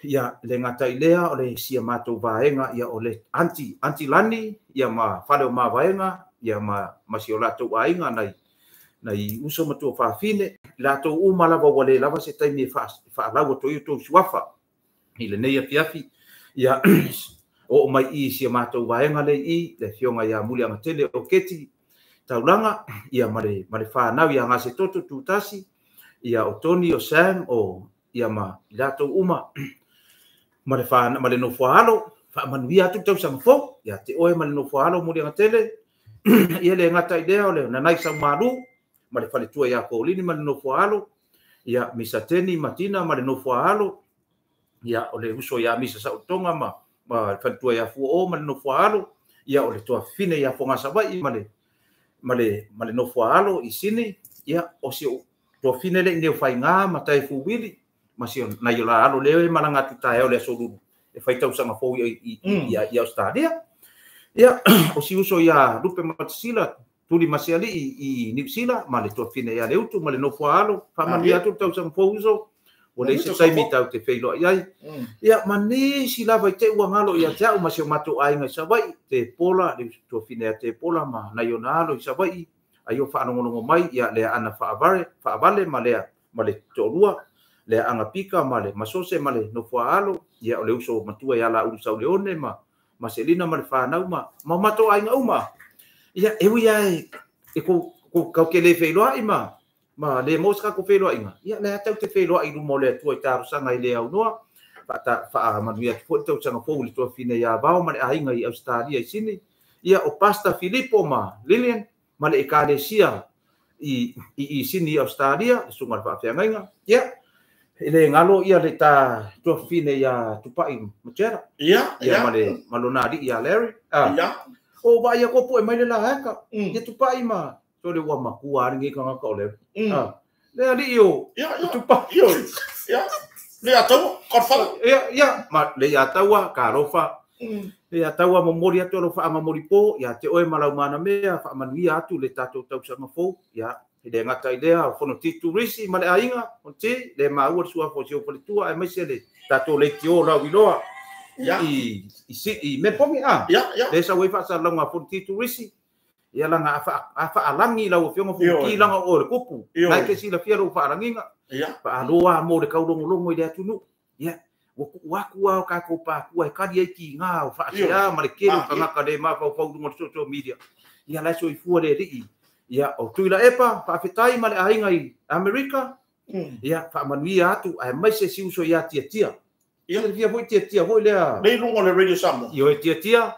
Ia le gata i lea o le sia matou vaega, ia o le Aunty, Aunty Lani, ia ma fale o Mavaega, ia ma ma si o latou aiga nai nai uso ma tuafafine, i latou uma lava ua le lava se taimi e faalau atu ai outou suafa i lenei afiafi. Ia oo mai i si a matou vaega lea i le afioga ia Muliagatele o Keti Taulaga, ia ma le ma le fanau ia Gasetoto Tutasi, ia o Tony, o Sam, o ia ma i latou uma ma le fanau ma le nofoaalo, faamanuia atu le tausaga fou ia te oe ma le nofoaalo Muliagatele. Ia le gata i lea o le Nanai Saumalu ma le faletua ia Kolini ma le nofoaalo, ia Misa Teni Matina ma le nofoaalo, ia o le uso ia Misa Saotoga ma ma le faletua ia Fuoo ma le nofoaalo, ia o le tuafafine ia Fogasavaii ma le ma le ma le nofoaalo i Sini, ia o si ou tuafafine le i nei o Faiga ma Taefu Wili ma si nai o la alo lea e malaga atu taeao le aso Lulu e fai tausaga fou i i i Ausetalia. Ia o si uso ia Lupe Matasila Tuli Masialii i Niu Sila ma le tuafafine ia Leutu ma le nofoaalo, faamanuia atu le tausaga fou uso, ua leai se taimi tatou te feiloai ai. Ia ma nisi lava i te i ua galo ia te au ma si o matou aiga i Savaii, Tepola, le tuafafine ia Tepola ma nai ona alo i Savaii, ai o faalogologo mai ia le aana faavale, faavale ma lea ma le toalua, le aana pika ma le masose ma le nofoaalo, ia o le uso matua ia Laulu Sauleone ma ma Selina ma le fanau ma ma o matou aiga uma. Ia e ui lava e kou kou te le feiloai ma ma le maua se tatou feiloaiga, ia lea tatou te feiloai i luma o le Atua i talosaga i le aunoa, faata faamanuia atu foi le tausaga fou i le tuafafine ia Vao ma le aiga i Ausetalia i Sini, ia o Pastor Filipo ma Lilian ma le Ekalesia i i Sini i Ausetalia, le susuga i le faafeagaiga, ia e le galo ia le ta tuafafine ia Tupai Matera. Ia, ia ma le ma lona alii ia Larry. Ia. O vaai atu po'e mai le la eka. Ia Tupai ma sole ua matua lava lenei tagata o Larry. Le alii o Tupai. Ia, ia. Le Ataua, Godfather. Ia, ia, ma le Ataua, talofa. Le Ataua momoli atu lau faagamoli po ia te oe ma lau manamea, faamanuia atu le tatou tausaga fou. Ia, I le gata i lea, o Fonoti Turisi ma le aiga, Fonoti, le maua le suafa o si ou faletua, aemaise le tatou leitio lauiloa i Melbourne, a. Le sau ai faasalalauga a Fonoti Turisi, ia laga a faalagi lau afioga Fonoti laga o oe o le kupu. Na e te silafia lou faalagiga. Faaloa a mo le kaulogologo i le atunuu. Ia, ua tuu atu lava o tatou papua e tali ai tiga o faasea ma le tele o tagata le mafaufau i luga o le social media. Ia la e soifua le alii. Ia, o Tuilaepa, faafetai ma le aiga i Amerika. Ia, faamanuia atu aemaise si uso ia Tiatia. Ia silafia foi Tiatia foi lea. Lea i luga o le Radio Samoa. Ioe Tiatia,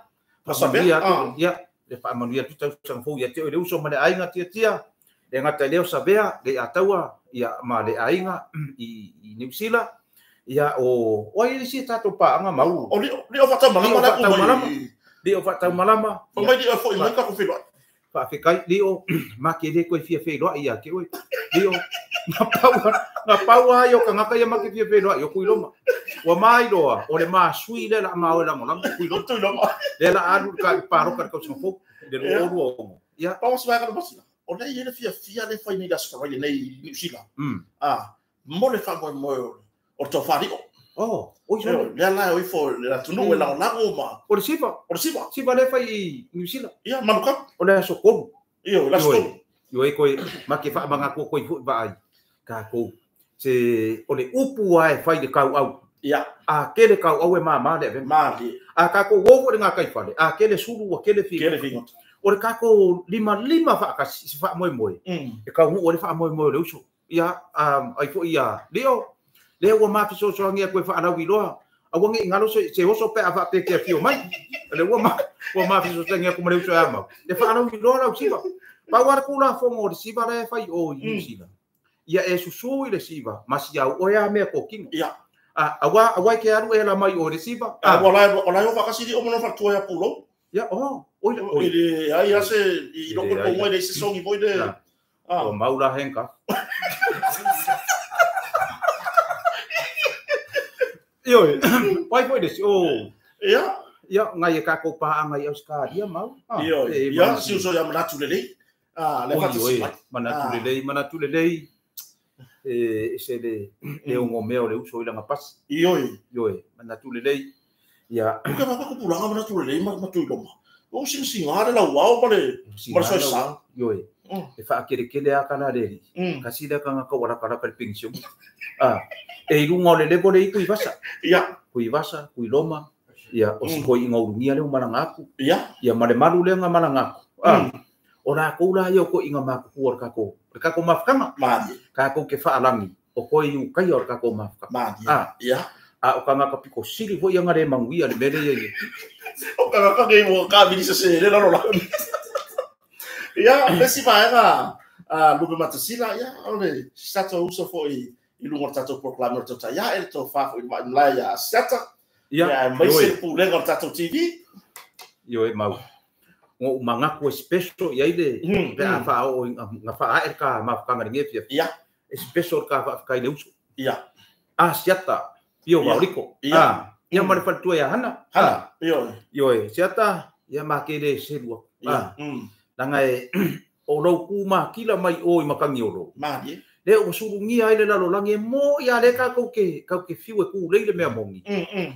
faamanuia atu. Ia, le faamanuia atu tausaga fou ia te oe le uso ma le aiga Tiatia. Le gata i lea o Savea, le Ataua, ia, ma le aiga i Niu Sila. Ia, o ai le isi tatou paaga mau? O Lio Faataumalama. Lio Faataumalama. Lio Faataumalama. Fai mai Lio e foi mai tatou feiloai. Faafetai Lio, ma te le toe fia feiloai ia te oe. Lio, na pau lava ia o tagata ia ma te fia feiloai o Tuiloma. Ua mailoa, o le masui lea o le a ma oe lagolago, Tuiloma. Tuiloma. Lea o le a alu i le palota i le tausaga fou, i le 2026. Ia. Pau se vaega na masina, o lea e i ai le fiafia lea e fai nei i le Aso Faraile nei i Niu Sila, mo le faamoemoe o le tofa Lio. Oh, oi sole. Lea la e o ifo i le atunuu e lagolago ma... O le Siva. O le Siva. Siva lea e fai i Niu Sila. Ia, Manukau. O le aso 3. Ioe, o le aso 3. Ioe, koe, ma ke faamagatoa koe foi vaai, tatou, se, o le upu lava e fai i le kauau. Ia. A tele kauau e mama le avega. Malie. A tatou o foi i le gataifale, a tele sulu ua tele figota. Tele figota. O le tatou limalima faatasi i se faamoemoe, e taunuu ai le faamoemoe o le uso. Ia, ai foi ia Lio, lea ua ma fesoasoani atu e faalauiloa, aua ne i galo se oso pe a faapea e te afio mai. O lea ua ma fesoasoani atu ma le uso e a mau, e faalauiloa lau siva. Pau lava le Tulafono o le siva la e fai i o i Niu Sila, ia e susu i le siva ma siau oe a mea tokino. Ia. Aua aua e te alu e ala mai o i le siva. A ua la e o faatasi Lio ma lona faletua ia Pulou. Ia, oh, oi, oi. I le ai a se, i loko le pou mai le isi songi foi le... Ua mau la handcuff. Ioe, pai foi le isi, oh. Ia. Ia, ngai e kākou pāanga i Ausetalia mau. Ioe, ia, si uso ia manatu lelei. Le faatasi mai. Manatu lelei, manatu lelei. E se le ogo mea o le uso i lana pasi. Ioe. Ioe, manatu lelei. Ia. Uka ma kupulanga manatu lelei ma Tuiloma. O singasinga le lauao ma le soisa. Ioe. E faakelekele lava kana le alii. Kasi lea tagata ua lakalaka i le penisione. E i luga o le level e i Tuivasa. Ia. Tuivasa, Tuiloma, ia, o si toeaina ulugia lea ua malaga atu. Ia. Ia ma le malu lea na malaga atu. O latou la ia o toeaina matutua o le tatou, le tatou mafutaga. Malie. Tatou te faalagi, o toe i ukaia o le tatou mafutaga. Malie. Ia. A o tagata pito sili foi ia na le manuia le mea lea e i ai. O tagata nei ua kamili sese le lalolagi. Ia, le isi vaega Lupe Matasila, ia, o le si tatou uso foi i luga o le tatou polokalame o le Tautai Ae, le tofa foi i le vaimalae ia Asiata, Ia, aemaise le pulega o le tatou TV. Ioe mau. Ua ou manatu e special i ai le pe a faaoo na faaae le ka mafutaga i lenei afiafi. Ia. E special le ka faafetai i le uso. Ia. Asiata, Pio Vaoliko. Ia. Ia ma le faletua ia Hana. Hana, ioe. Ioe, Asiata, ia ma ke le selu aku. Ia. Leaga e o lou ku makila mai o i Matagiolo. Malie. Lea ua sulugia ai le lalolagi e mo'i a lea tatou ke tatou te fiu e kulei le mea moni.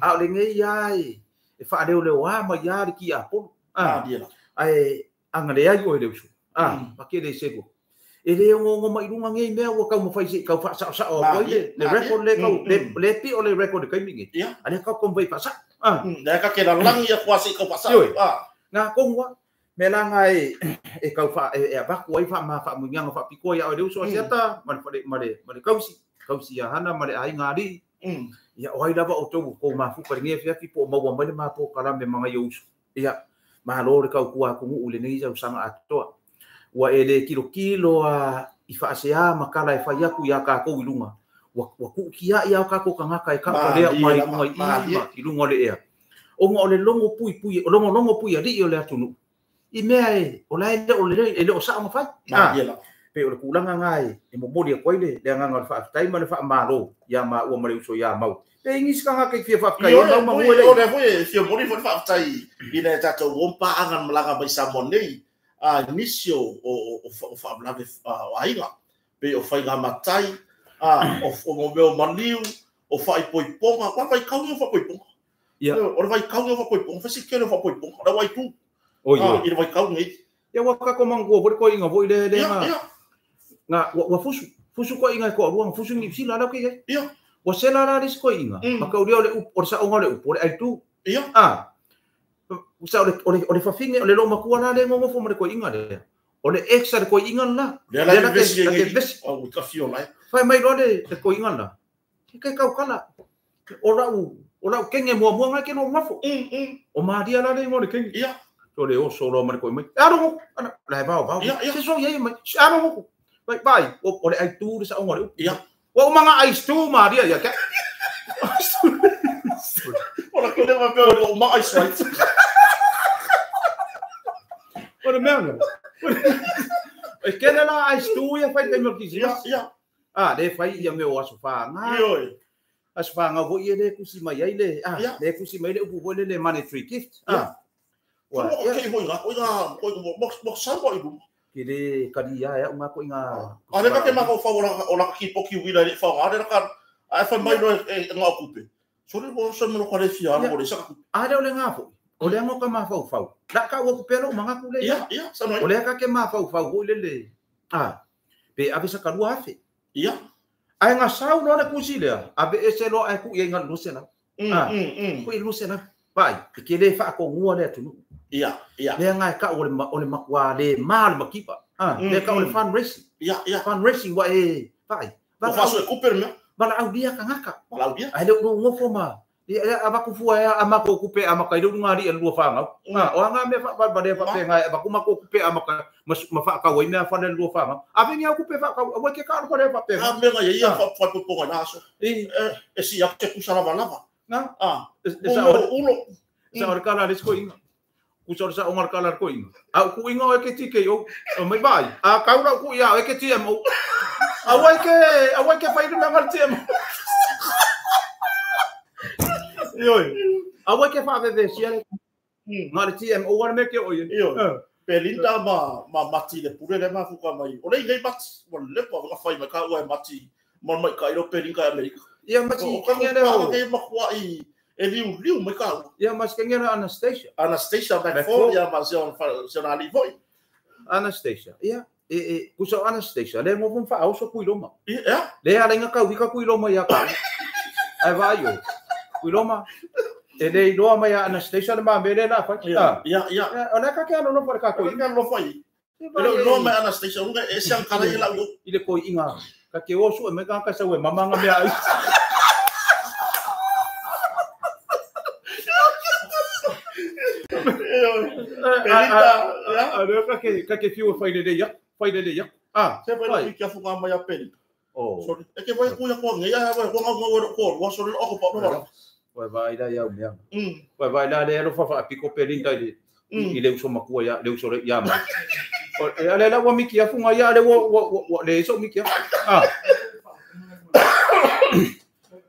A o lenei lava e faaleoleoa mai lava le tiapolo. Malie lava. Ae ana leai oe le uso. Ma ke le selu aku. E le onoono mai luga nei mea ua taumafai se i tau faasaosao atu ai le record lea tau le pio le record i le taimi lenei. Ia. A lea tatou taumafai e faasao. Lea ka ke lalolagi ia kua se i tau faasao. Ioe. Ngā tonu lava. Mea la ngā e tau wha, e avatu ai wha mā whaamuianga whaapikoa ia oe le uso a Siata, ma le whare, ma le, ma le kausi, kausi ia Hana, ma le aiga alii. Ia, o ai lava outou ua tou mafuka i lenei afiafi po o maua mai le matou kalame ma ngai o uso. Ia, malo le tautua atunuu i lenei tausaga atoa. Ua e le kilokilo a i faasea ma tala e fai atu iā tatou i luga. Ua, ua tuutia'i a o tatou tagata e kapa lea uma i luga i i ma i luga o le ea. Ona o le logo puipui, o logologo puialii o le atunuu, i mea e, o la e le o lelei, e le o sao ona fai. Pei o le tulaga na e momoli atu ai le agaga o le faafetai ma le faamalo iā maua ma le uso iā Mau. Pe i nisi tagata i fia faafetai ai Mau ma Ioe, o lea foi e fia momoli foi le faafetai i nai a tatou uo ma paaga na malaga mai i Samoa nei. nisi o faalavelave o aiga, pei o faigamatai, o mea o maliu, o faaipoipoga, ua vaitau o faaipoipoga. O le vaitau o faaipoipoga, fasi kele o faaipoipoga, la waitu. I le vaitau nei. Ia ua ka komangu foi ko inga foi le le nga ua fusu fusu ko inga ko ua fusu ni sila la ke ia. Ua sela la lis ko inga. Maka uri o le o sa onga le upo le ai tu. Ia. Usa o le fafinge o le lo makua la le ngongofo mo le ko inga le. O le ex le ko inga la. Le la vesi ngi. O ka fio lai. Fai mai lo le ko inga la. Ke kau kala. O la kenge mua mua ngai ke no ngafo. O maria la le ngo le kenge. Ia. O le oso lo mai ko mai. Aro ana la va va. Se so ye mai. Aro Bai bai o le ai tu le sa onga le. Ia. Wa o manga ai stu maria ia ke. O la ko le va pe o ma ai swai. O le mea. E ke la ai stu ia fai te mo ki. Ia ia. Ah le fai ia me o aso fa nga. Io. Aso fa nga vo ia le kusi mai ai le. Ah le kusi mai le upu vo le monetary gift. Ah. Wa ke ho inga ko inga ko mo sa mo ibu. Ke le kali ia unga ko inga. A le ka ke ma ko fa o la ki poki wila le fa ga le ka a fa mai no e nga kupe. So le mo sa mo ko le fia mo le sa ku. A le o le nga fo. O le ngo ka ma fa fa. La ka o ku pelo manga ku le. Ia ia sa no. O le ka ke ma fa fa ho le le. Ah. Pe ave sa ka lua afe. Ia. Ai nga sau no le kusi le. Ave ese lo ai ku ia inga lo se la. Ku i lo se la. Pai, ke le fa ko ngua le atu. Ia, ia. Le ngai ka o le makua le ma le makipa. Ah, le ka o le fundraising. Ia, ia. Fundraising wa e pai. Va fa so kupe me. Ba la audia ka ngaka. Ba la audia. Ai le no ngofo ma. Ia ava ku fua ia ama ko kupe ama kai lu ngari e lua fa ngau. Ah, o anga me fa ba le fa pe ngai ba kuma ko kupe ama ka ma fa ka wai me fa le lua fa ngau. Ave ni au kupe fa ka wa ke ka ro le fa pe. A me ngai ia fa fa po ngai na so. E si ia ke kusa lava lava. Na? Ah, e sa ulo. Sa o kala le sko inga. Ku sa sa ongar kala ko inga. A ku inga o ke tike o mai bai. A ka ura ku ia o ke ti mo. A wai ke fai na ngal ti mo. Io. A wai ke fa ve si ale. Ngal ti mo wa me ke o ye. Io. Pelinda ma mati le pure le ma fuka mai. O le nei mati mo le pa ka fai mai ka ua mati. Mo mai ka iro pelinda Amerika. Ia mati ke le o ke ma kwa i e liu liu mai ka. Ia mas ke ngera Anastasia. Anastasia McFall ia ma se on se na li voi. Anastasia. Ia e kusa Anastasia le mo fun fa au so kuiloma. Ia. Le ala inga ka wika kuiloma ia ka. Ai vai yo. Kuiloma. E le iloa mai Anastasia le ma mele la fa. Ia ia ia. O le ka ke alo no ka ko. Ka lo fai. Le lo mai Anastasia unga e se an kala ia la i le ko inga. Ka ke o su e me ka ka sa we mama nga mea ai. Pelinda, ya. Ka ke fiu fai le ya, fai le ya. Ah, se vai ki afu ka mai a Pelinda. Oh. Sorry. E ke vai ku ya ko ngai ya vai ko ngau ko wa sorry o ko pa no. Vai vai la ya mea. Vai vai la le ro fa fa piko Pelinda i i le uso makua ya, le uso le ya ma. O le la wa miki afu ngai ya le wa le so miki. Ah.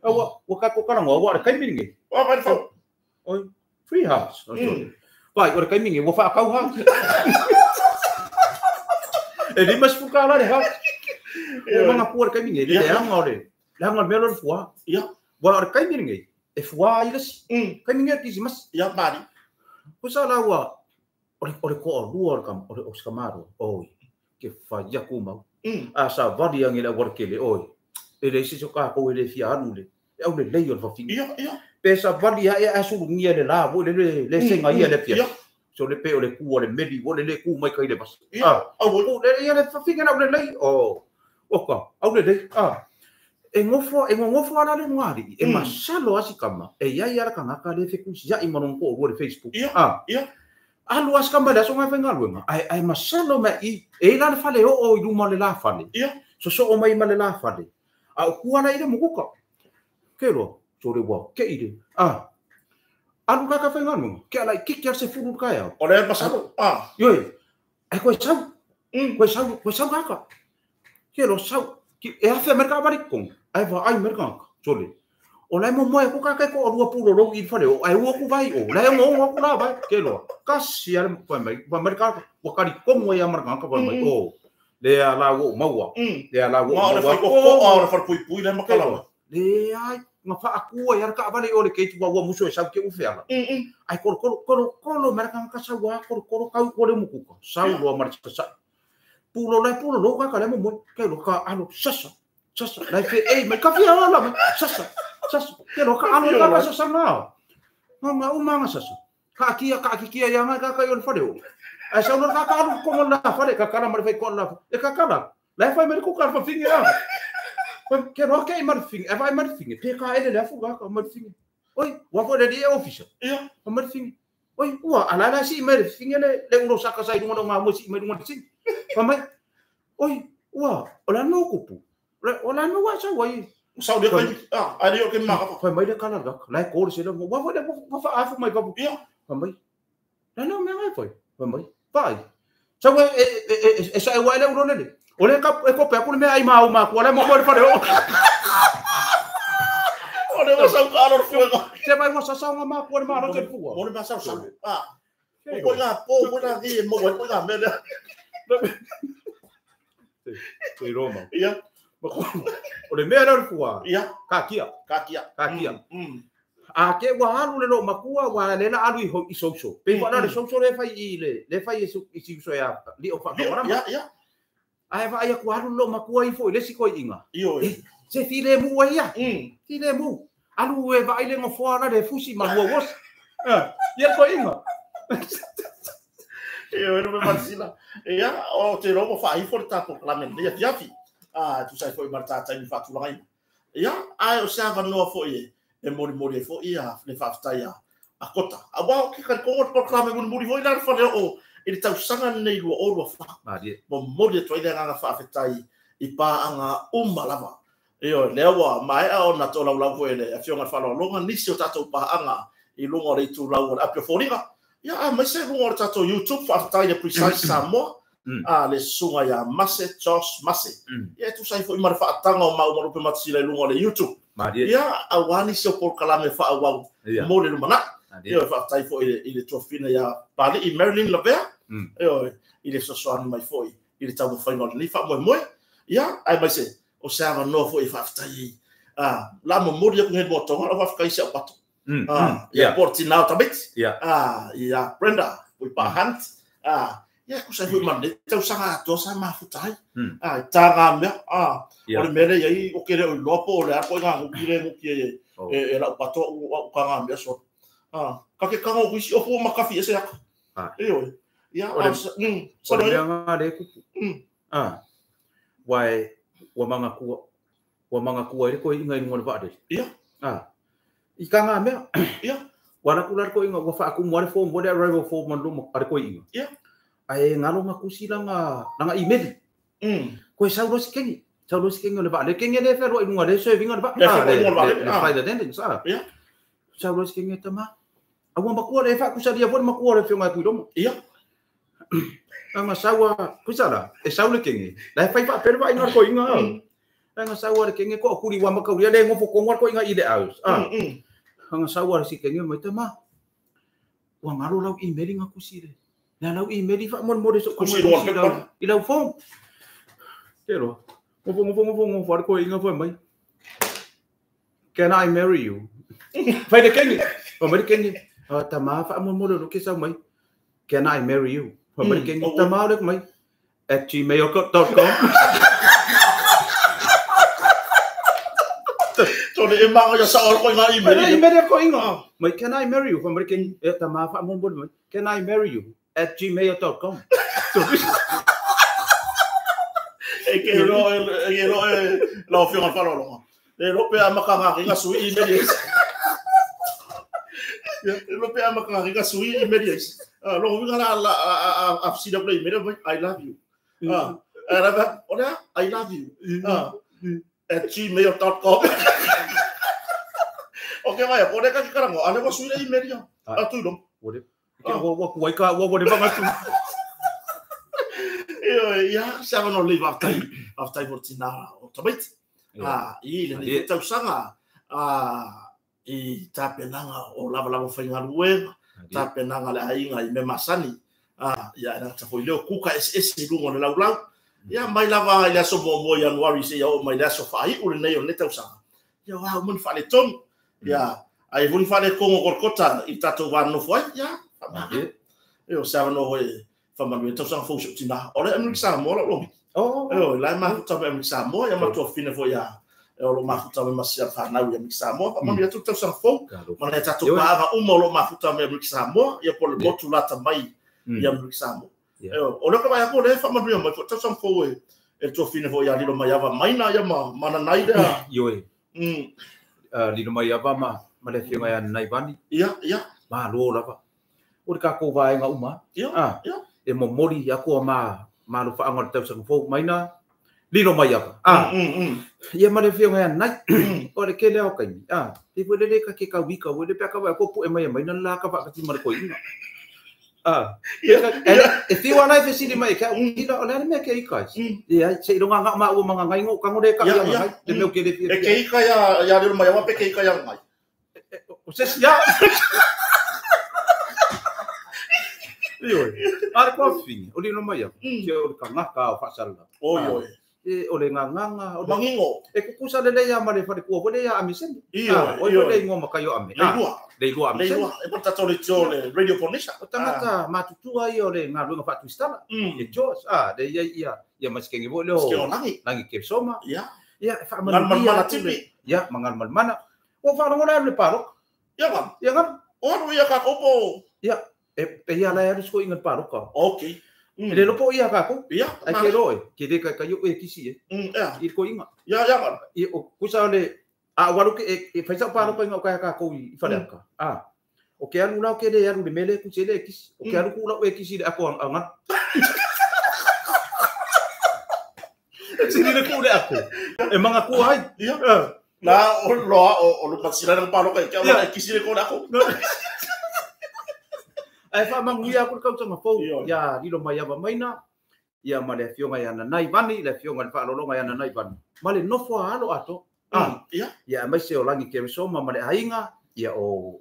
Wa wa ka ko kana wa le kai mingi. Wa vai fa. Oi, free house. Vai, ora kai mingi, wa fa kau ha. E li mas fuka la le ha. O manga pua kai mingi, le anga ole. Le anga me lo fua. Ia. Wa ora kai mingi, e fua i lesi. Kai mingi ki mas. Ia mari. Ko sa la wa ore ko lua kam ore o skamaro. Oi. Ke fa ia ku mau. A sa vari angi la war kele oi. E le si so ka ko le fia anu le. E au le lei o fa fingi. Ia ia. Pesa vali ia asu ngia le la wo le le senga ia le fia. So le pe o le ku o le meli wo le le ku mai kai le bas. Ah, au le ia le fafinga na le lei o. Oka, au le lei. Ah. E ngofo ala le ngari e masalo asikama. E ia ia ka ngaka le fe kusi ia i manon ko o le Facebook. Ah, ia. Alu asikama le aso ngai fenga luenga. Ai ai masalo me i e la le fale o i luma le la fale. Ia. So so o mai ma le la fale. A ku ala i le mukuka. Ke lo. So le wa ke ile. Ah. Alu ka ka fenga luenga. Ke ala i kiki se furu ka ia. O le masalo. Ah. Ioi. Ai koe sau. Koe sau kaka. Ke lo sau. E afe merka bari kong. Ai va ai merka. Sole. O lai mo moe ko ka kai ko lua pulo lo i fale o ai ua ku vai o lai ngo ngo ku la vai ke lo kasi ale pa mai pa mai ka wa kari kongo ya mar ka pa mai o le ala wo maua le ala wo maua ko ko o le far pui pui le makala le ai nga fa akua ya ka vale o le ke tu wa muso e sau ke ufe ala ai kolo kolo kolo kolo mar ka ka sa wa kolo kolo kau ko le mukuka sau lo mar sa pulo lai pulo lo ka ka le mo ke lo ka alo sasa sasa lai fe ei mai ka fia ala mai sasa sasa ke lo ka alo ka sasa na nga uma nga sasa ka kia ka kia ya nga ka ka yo fare o ai sau lo ka ka alo ko la fare ka kala mar fe ko la e ka kala lai fa mer ko ka fa finge a ke ro ke mar finge e vai mar finge pe ka ele le fu ka mar finge oi wa fo le di office ia mar finge oi ua ala la si mer finge le le ulo saka sai dunga nga mo si mer dunga si fa mai oi ua ola no kupu ola no wa sa wai sau de kai ah ai yo ke ma ka fa mai le kala ga lai ko se le wa fo le wa fa afu mai ka ia fa mai la no me ngai foi fa mai pai sa wa e sa wa le ulo le o le ka e ko pe ku me ai ma o ma ku le mo mo le fa le o o le wa sau ka ro fuega se vai wa sa sa ma ku le ma ro te fua mo le ma sau sau ah ko ga po ko na di mo ko ga me le te Roma ia o le mea le fua ia ka kia ka kia ka kia a ke wa alu le lo makua wa le la alu i soso pe wa le soso le fai i le fai i si so ya li o fa ia ia ai va ia ku alu lo makua i fo le si ko inga io se fi le mu ia fi le mu alu e va ile ngo fo ala le fusi ma wo wos ia ko inga io no me masila ia o te robo fa i fo ta ko klamen ia fiafi a tu sai foi marta tai mi fatulanga ia ai o sa va no fo e mori mori fo ia le fa ftai a kota a wa ke ka ko ko klame mun muri foi la fa o i le tausaga nei lua o lua fa mo mori to ile nga fa fetai i pa anga uma lava io le wa mai a ona to lau lau foi le afionga fa longa nisi o tatou pa anga i lunga o le itu lau o le apio foliga ia a mai se lunga o le tatou YouTube fa fetai le Precise Samoa a le suga ia Mase Josh Mase ia tu sai foi mara faatanga o mau marupe matsila i lunga o le YouTube ia a wani se o polokalame faauau mo le lumanai ia faafetai foi i le tuafina ia Pali'i Marilyn Lavea ia i le fesoasoani mai foi i le taumafaiga o lenei faamoemoe ia ae mai se o se avanoa foi e faafetai ai la momoli aku he motoga lau faafetai se au pato ia Portinao Tamiti ia Brenda Puipa Hunt ia ku sai foi ma le tausaga atoa sa mafuta ai i tāgā mea o le mea lea iai o ke le o iloa po o le a koe ngā nguki le nguki e lau pato au ka ngā mea sona ka ke kanga o kuisi o fua makafi e se aka e oe ia o le mea ngā le kupu wai ua mangakua i le koe inga i lunga o le vaadele ia i ka ngā mea ia ua laku la le koe inga ua faakumu ale form le arrival form ma luma a le koe inga ia ai ngalo ngakusi langa langa email ko sau lo sikengi le va le kengi le fero inunga le serving le va le flight attendant sa ia sau lo sikengi tama awa makua le fa kusalia fo makua le fionga ku ia anga sawa kusala e sau le kengi la fai fa per va inga ko inga anga sawa le kengi ko kuri wa makau le ngofo ko ngwa ko inga ile aus anga sawa le sikengi mai tama wa ngalo lau email ngakusi le na lau email fa mon mo so kusi lo i lau form te lo ngo fa ko inga fa mai can I marry you fai de kengi o mai kengi tama fa mon mo lo ke sa mai can I marry you fa mai kengi tama le mai @gmail.com to le ma ya sa ko inga email email ko inga mai can I marry you fa mai kengi tama fa mon mo mai can I marry you @gmail.com. E ke lo e lo lo fionga fa lo le lo pe ama ka nga sui email is. Lo pe ama ka nga sui email is. Lo nga la a si da play email I love you. Ara ora I love you. @gmail.com. Okay vai, pone ka karango, ale wa sui email ya. A tu lo. Ke wa ku ai ka wa wa le vanga tu. Ia sa no le va tai. Aftai mo tina o tamaiti. I le nei tausaga I tapenaga o lavalava faigaluega, tapenaga a le aiga i mea masani, ia e le gata foi i lea o kuka eseese i luga o le laulau. Ia mai lava i le aso 1 Ianuari seia oo mai i le aso faaiu lenei o lenei tausaga, ia o a uma ni faaletonu. Ia, ai foi ni faaletonu o Kolokota i tatou va nonofo ai, ia, faamagalo. Ia, o se avanoa foi e faamanuia ai tausaga fou i si ou tina. O le Amerika Samoa lau logi. Ioe, la e mafuta mai Amerika Samoa, ia ma tuafafine foi ia o lo o mafuta mai ma si fanau i Amerika Samoa. Faamanuia atu le tausaga fou ma nai a tatou paaga uma o lo o mafuta mai Amerika Samoa, ia po o le motu lata mai i Amerika Samoa. Ioe, o lea ou te vaai atu o lea e faamanuia mai foi le tausaga fou e le tuafafine foi ia Lilomaiava Maina ia ma Nanai lea. Ioe. Lilomaiava ma le afioga ia Nanai Vani. Ia, ia. Malo lava. O le tatou vaega uma. Ia, ia. E momoli atu a ma alofaaga o le tausaga fou Maina Lilomaiava. Ia ma le afioga ia Nanai. O le tele lava o taimi. Pei foi lele ka ke kau ika foi lele pe a ka vaai atu o pu'e mai e Maina le la ka vaakati ma le toeaina. E fiu ala e fesili mai e ke au ila o le a le mea ke ika ai. Leai, seiloga ga'o maua ma gagai go tago le ka'i a gagai le mea ou te le fiafia. E ke ika ia Lilomaiava pe ke ika ia Gagai? O se isi a. Ioe. A le tuafafine, o Lilomaiava, se o le tagata o faasalalau. Oi, oi. E, o le gagaga, o le... Manino. E tutusa lelei lava ma le faletua foi lea ia Amisene. Ioe, oi foi le igoa matai o Ame. Leilua. Leilua Amisene. Leilua. E pei o tatou leitio o le Radio Polynesia. O tagata matutua ia o le galuega faa-Tusitala. E George, lea e i ai ia, ia Masikenge foi lea o... Masikenge o Lagi. Lagi Kepsoma. Ia. Ia, e faamanuia Galumalemana Tipi. Ia, ma Galumalemana. Ua ou faalogo la e alu i le palota. Ia galu. Ia galu. O alu ia kākou po o... Ia, e pei lava la e alu si toeaina i le palota. Okay. E le iloa po o ia a kākou. Ia, Ai ke loa e, ke le kaikai o e kisi e. Ea. I le toeaina. Ia, ia galu. Ia, o kusa o le, a ou alu ke, e fai sau palota ina o kai a kākou i Faleata. O ke alu la o ke le alu i le mea lea e kusi ai le ekisi. O ke alu ku lau ekisi i le ako a galu. E sili le ku le ako. E manatua ai. Ia. La o loa o lo matsila na paloka i ke au e kisi le ko le ako. Ae faamanuia atu le tausaga fou ia Lilomaiava Maina, ia ma le afioga ia Nanai Vani, le afioga i le faaaloaloga ia Nanai Vani, ma le nofo a alo atoa. Ia aemaise o Lagi Keresoma ma le aiga, ia o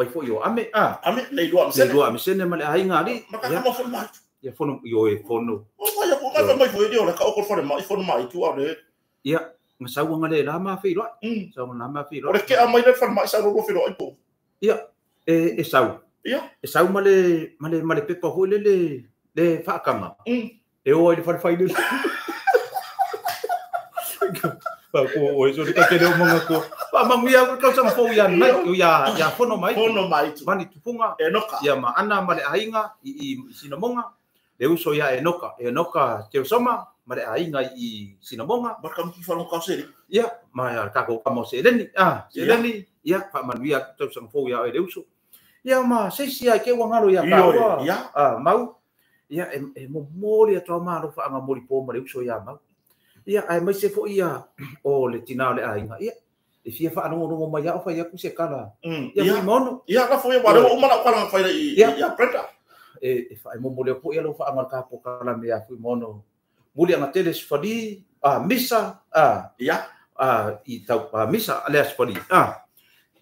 ai foi o Ame, Ame, Leilua Amisene. Leilua Amisene ma le aiga alii. Ma ka kama fono mai. Ia fono, ioe fono. O mai aku ka mai foi o le ka o ko fale mai fono mai tu a le. Ia, nga sauaga le la ma feiloai. Sauaga la ma feiloai. O le ke a mai le fale mai sa ro feiloai po. Ia, e sau. Ia. E sau ma le ma le ma le pepa foi lele le faakaga. E o ai i le fale fai lele. Pa ko o e so le ka tele o manga ko. Pa manguia ko tausaga fou ia nai ia ia fono mai. Fono mai tu. Mani tufunga. Enoka. Ia ma ana ma le aiga i Sinamoga. Le uso ia Enoka, Enoka Teosoma ma le aiga i Sinamoga. Ma ka miki whanau ka sele. Ia, ma ia kako ka mo seleni. Seleni. Ia, faamanuia atu tausaga fou ia oe le uso. Ia ma se isi ai ke ua galo ia tāua. Ia. Mau. Ia, e momoli atu a maalofa anga molipo ma le uso ia mau. Ia, aemaise foi ia o le tina o le aiga. Ia, e fia faalogologo mai a o fai atu se kala. Ia, Fuimaono. Ia, la foi ua lea ua uma lau kala na fai i ia Brenda. E momoli atu foi alofa anga le tapo kala me ia Fuimaono. Muli anga tele sefali, misa, Ia. I tau, misa le asefali.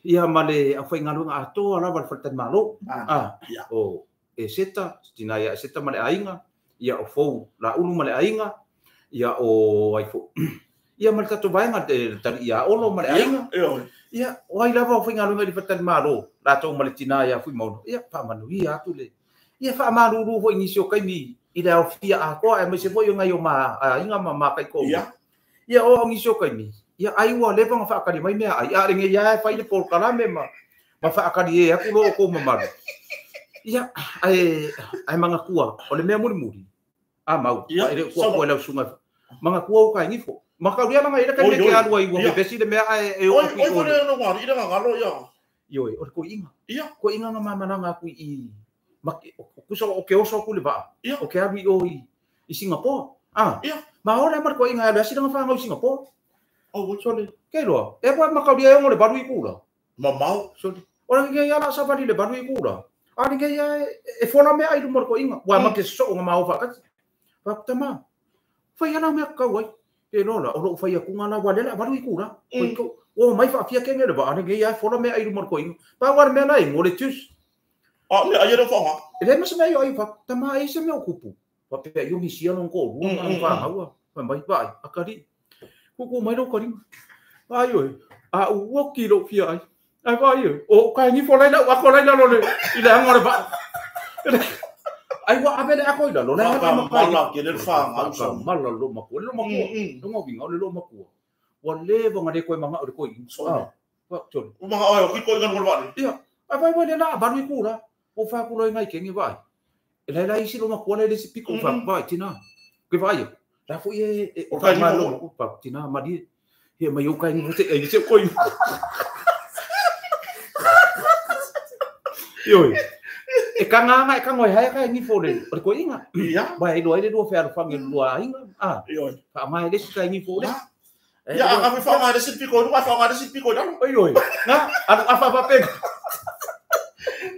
Ia ma le aufaigaluega atoa lava le faletalimalo. Ia. O e seta, tina ia e seta ma le aiga, ia o fou laulu ma le aiga, ia o ai fo. Ia ma le tatou vaega le tali ia Olo ma le aiga. Ia, Ia, o ai lava o faigaluega i le faletalimalo, latou ma le tina ia Fuimaono. Ia, faamanuia atu le. Ia, faamalulu foi nisi o taimi i le aofia atoa, aemaise foi o nai o ma aiga ma makaiko. Ia. Ia, o nisi o taimi. Ia, ai ua leva ona faakali mai mea ai. A le nei lava e fai le polokalame ma faakali e atu lo o kou mamalu. Ia, ae manatua, o le mea mulimuli. A mau, Ia, e le kua kua lau sunga. Manatua o ka ngifo. Makau ia langa ila ka Oi, me ke oi. alu ai ua Ia. vevesi le mea ae e o Oi, ku oi, i oi, ole. le ngā, i le ngā ngalo, ia. Ioe, o le koiinga. Ia. Koiinga nga mamalanga aku i ma ke, o, o kusa o ke oso aku le vaa. Ia. O ke alu i o i Singapore. Ia. Ma ora ma le koiinga alu asi langa whangau i Singapore. Oh, oi. Sole, ke loa. E pa makau ia e ongo le baru i kula. Mamao. Sole. Ora ke ia la safari le baru i kula. A ni ke ia e fola mea ai lumo le koiinga. Wa ma ke so nga mau whakati. Whakuta ma. Whai ana mea kau ai. Ke loa la, o lou whai aku ngā la, wa lela baru i kula. Koi kau, Ua mai faafia kenge le vaa lenei ae fola meaai i luma o le toeaina. Pau lava le mea la e mo le juice. A o mea ai e le o faaaoga. E leai ma se mea i o ai fafo. Tama ai se mea o tupu. Faapea i o misia lona toalua ma lana fanau a. Fai mai, vaai, atalii. Tuutuu mai lou taliga. Vaai oe, a ou oti lou fia ai. Ae vaai oe, o ou taegifo la i lau ato la i lalo le, i le aga o le vaa. Ai ua ave le ato i lalo, la e ave ma Mala ke le whāngau so. Mala lo matua, le matua. Longa uiga o le lo matua. Ua leva ona le toe manao i le toeaina. Sole. Ah, sole. Ua manao ai o ki koiga no le Ia, ai vai vai le la valu i ku la. O fa ku loi ngai kenge vai. E lai lai isi lo makua lai le isi piko fa vai tina. Ke vai. La fo e e o ka ma lo pa tina mali. He mai o kai ni te ai se koi. Ioi. E kanga e kanga hai kai ni fo le o le koinga. Ia. Vai lo ai le lua fealofani lua aiga. Ah. Ioi. Fa mai le isi kai ni fo le. Ia, a me whaonga le isi piko, a whaonga le isi piko i lalo. Oi, oi. Na, alu afa faapena.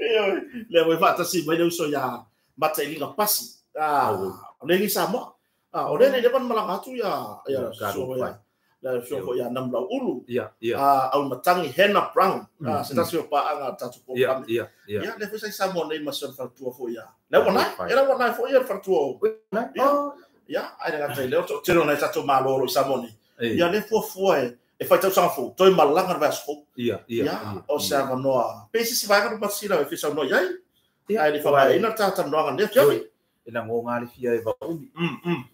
Ioe, lea ua faatasi mai le uso ia Matailiga Pasi. Ah, o le Samoa. Ah, o le le leva na malaga atu ia ia sua ia. Le sua foi ia Namlau Ulu. Ia, ia. Ah, au matangi Hannah Brown. Ah, se tasi o paaga a tatou polokalame. Ia, ia. Ia, lea foi sa i Samoa nei ma si ona faletua foi ia. Le ua nai, e la ua nai foi ia le faletua o. Ia, ia, ai le gata i lea, o toatele o nai tatou Malo o lo o i Samoa nei. Ia lea fuafua e e fai tausaga fou, toe malaga le vaiaso fou. Ia, ia. Ia, o se avanoa. Pe se isi vaega Lupematasila e fia saunoa i ai. Ae le i faamaeaina le talatalanoaga i lenei afiafi. E lagoga le fia e vaomi.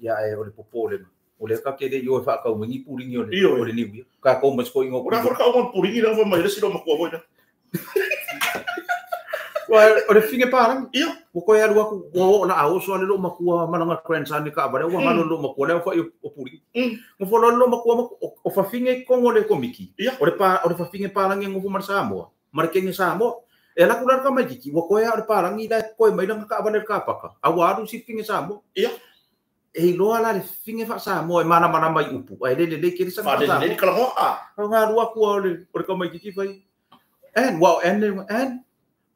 Ia ae o le popolega, o lea ka te le i o e faatau mai ni puligi o le o le niu ia. Tatou ma si toeaina o O le a foi le tauga o le puligi lea ua fai mai ai le isi loomatua foi lea. Ua o le fine palagi. Ia. Ua toe alu atu, ua oo la a oso a le loomatua ma lana grandson i taavale, ua galo le loomatua lea ua fai o puligi. Nofo loa le loomatua ma o fafine i totonu o le Komiti. Ia. O le pa o le fafine palagi e nofo ma le Samoa, ma le kenge Samoa. E alu atu la le tamaititi, ua toe a o le palagi la e toe mai lana taavale i le kapaka, a ua alu si fafine Samoa. Ia. E iloa la le fafine faa-Samoa e malamalama i upu, ae le lelei tele sana Faalelelei faa-Samoa. le talanoa. A. Ona alu atu a o le o le tamaititi fai, Ann, ua o Ann le Ann,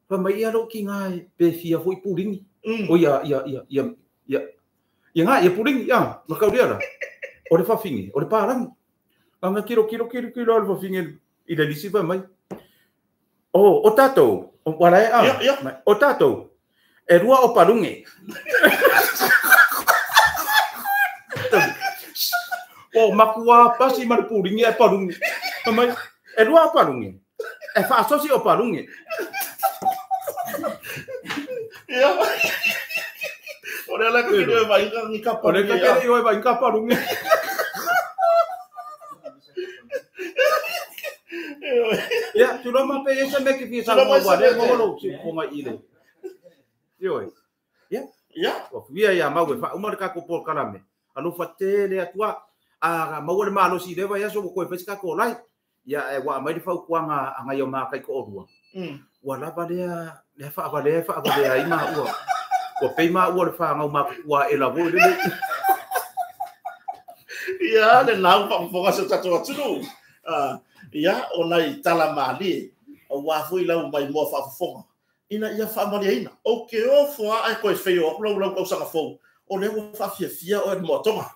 fai mai ia lou tiga e pe fia foi puligi. O ia, ia, ia, ia, ia, ia ngā, ia puligi, ia, ma kaulia la. O le fafine, o le palagi. Ana kilo, kilo, kilo, kilo le fafine i le lisi fai mai. O, o tatou, o wala e a, Ia, ia. mai, o tatou, e lua o palunge. O makua pasi ma le puligi e palunge. Fai mai, e lua o palunge. E faasosi o palunge. Ia. O lea la ka kele o vai ni ka O le ka kele o vai ka palunge. Ia, tula ma pe ese me ke fia sa Tula mai wa se le mea mo lo si fonga i le. Ioe. Ia. Ia. Ua fia ia mau e faauma le tatou polokalame. Alofa tele atu a a maua le malosi i le vaiaso ua toe fai se tatou lai. Ia e ua aumai le fautuaga a nai o makai toalua. Ua lava lea lea faavalea e faavalea ai maua. Ua pei maua le fanau matutua e lavo i le le. Ia, le lau faafofoga si o tatou atunuu. Ah, ia, o nai tala malie, aua foi lau maimoa faafofoga, ina ia faamalieina. Ou te ofo lava ae toe feio atu lau lau tausaga fou, o lea ua faafiafia oe le moatoga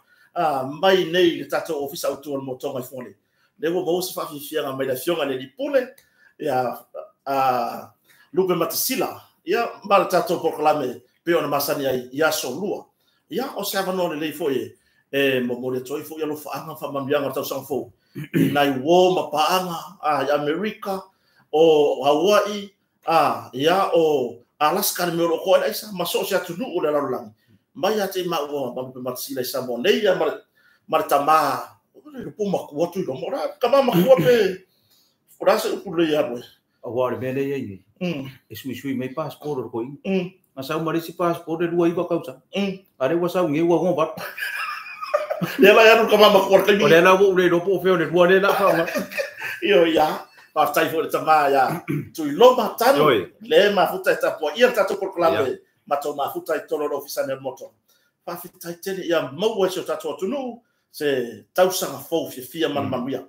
mai nei i le tatou Ofisa Autu o le Moatoga i Fugalei. Lea ua maua se faafiafiaga mai le Afioga i le Alii Pule, ia, a Lupematasila, ia, ma le tatou polokalame pei ona masani ai i aso lua. Ia, o se avanoa lelei foi e momoli atu ai foi alofaaga ma faamanuiaga o le tausaga fou i nai uo ma paaga i Amerika, o Hawaii, ia, o Alaska le mea o lo o toa ai le aisa, ma so o se atunuu o le lalolagi, mai ia te i maua ma Lupematasila i Samoa nei, ia, ma le tama, o le po matua tu i loma, o le a tama matua pe, o le a se upu lelei e alu ai? Aua o le mea lea e i ai nei, e suisui mai passport o le toeaina. Na sau ma le isi passport e 29 tausaga. A lea ua sau nei ua 68. Lea la e alu le tama matua i le taimi. O lea la ua ou le iloa po o fea o le lua lea o le a faaaoga. Ioe, ia. Faafetai foi i le tama ia Tuiloma Tanu, le mafuta e tapuaia le tatou polokalame ma tou mafuta i totonu o le Ofisa nei o le Moto. Faafetai tele ia maua e si o tatou atunuu se tausaga fou fiafia ma le manuia.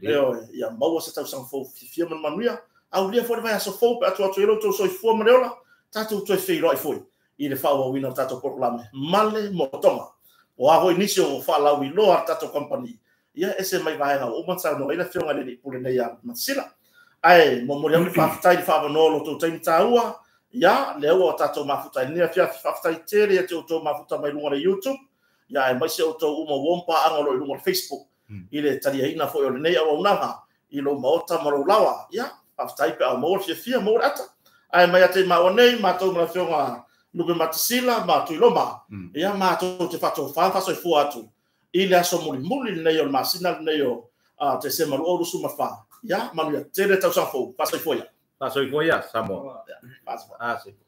Ioe, ia maua se tausaga fou fiafia ma le manuia. Aulia foi le vaiaso fou pe a tuu atu i ai lo outou soifua ma le ola, tatou toe feiloai foi i le faaauauina o le tatou polokalame ma le motoga. O a foi nisi o faalauiloa a le tatou kamupani, Ia, ese mai vaega ua uma ona saunoa ai le Afioga i le Alii Pule nei ia Matasila. Ae momoli atu le faafetai i le faavanoa o lo outou taimi taua. Ia, lea ua tatou mafuta i lenei afiafi. Faafetai tele ia te outou mafuta mai luga o le YouTube, ia aemaise outou uma ua paaga o lo o i luga o le Facebook i le taliaina foi o lenei auaunaga i lou maota ma lou lawa. Ia, faafetai pe a maua le fiafia, maua le ata. Ae mai ate maua nei, matou ma le Afioga Lupe Matasila ma Tuiloma, ia matou te faatofa faasoifua atu i le aso mulimuli lenei o le masina lenei o Tesema 2024. Ia, manuia tele tausaga fou. Faasoifua ia. Faasoifua ia, Samoa. Faasoifua.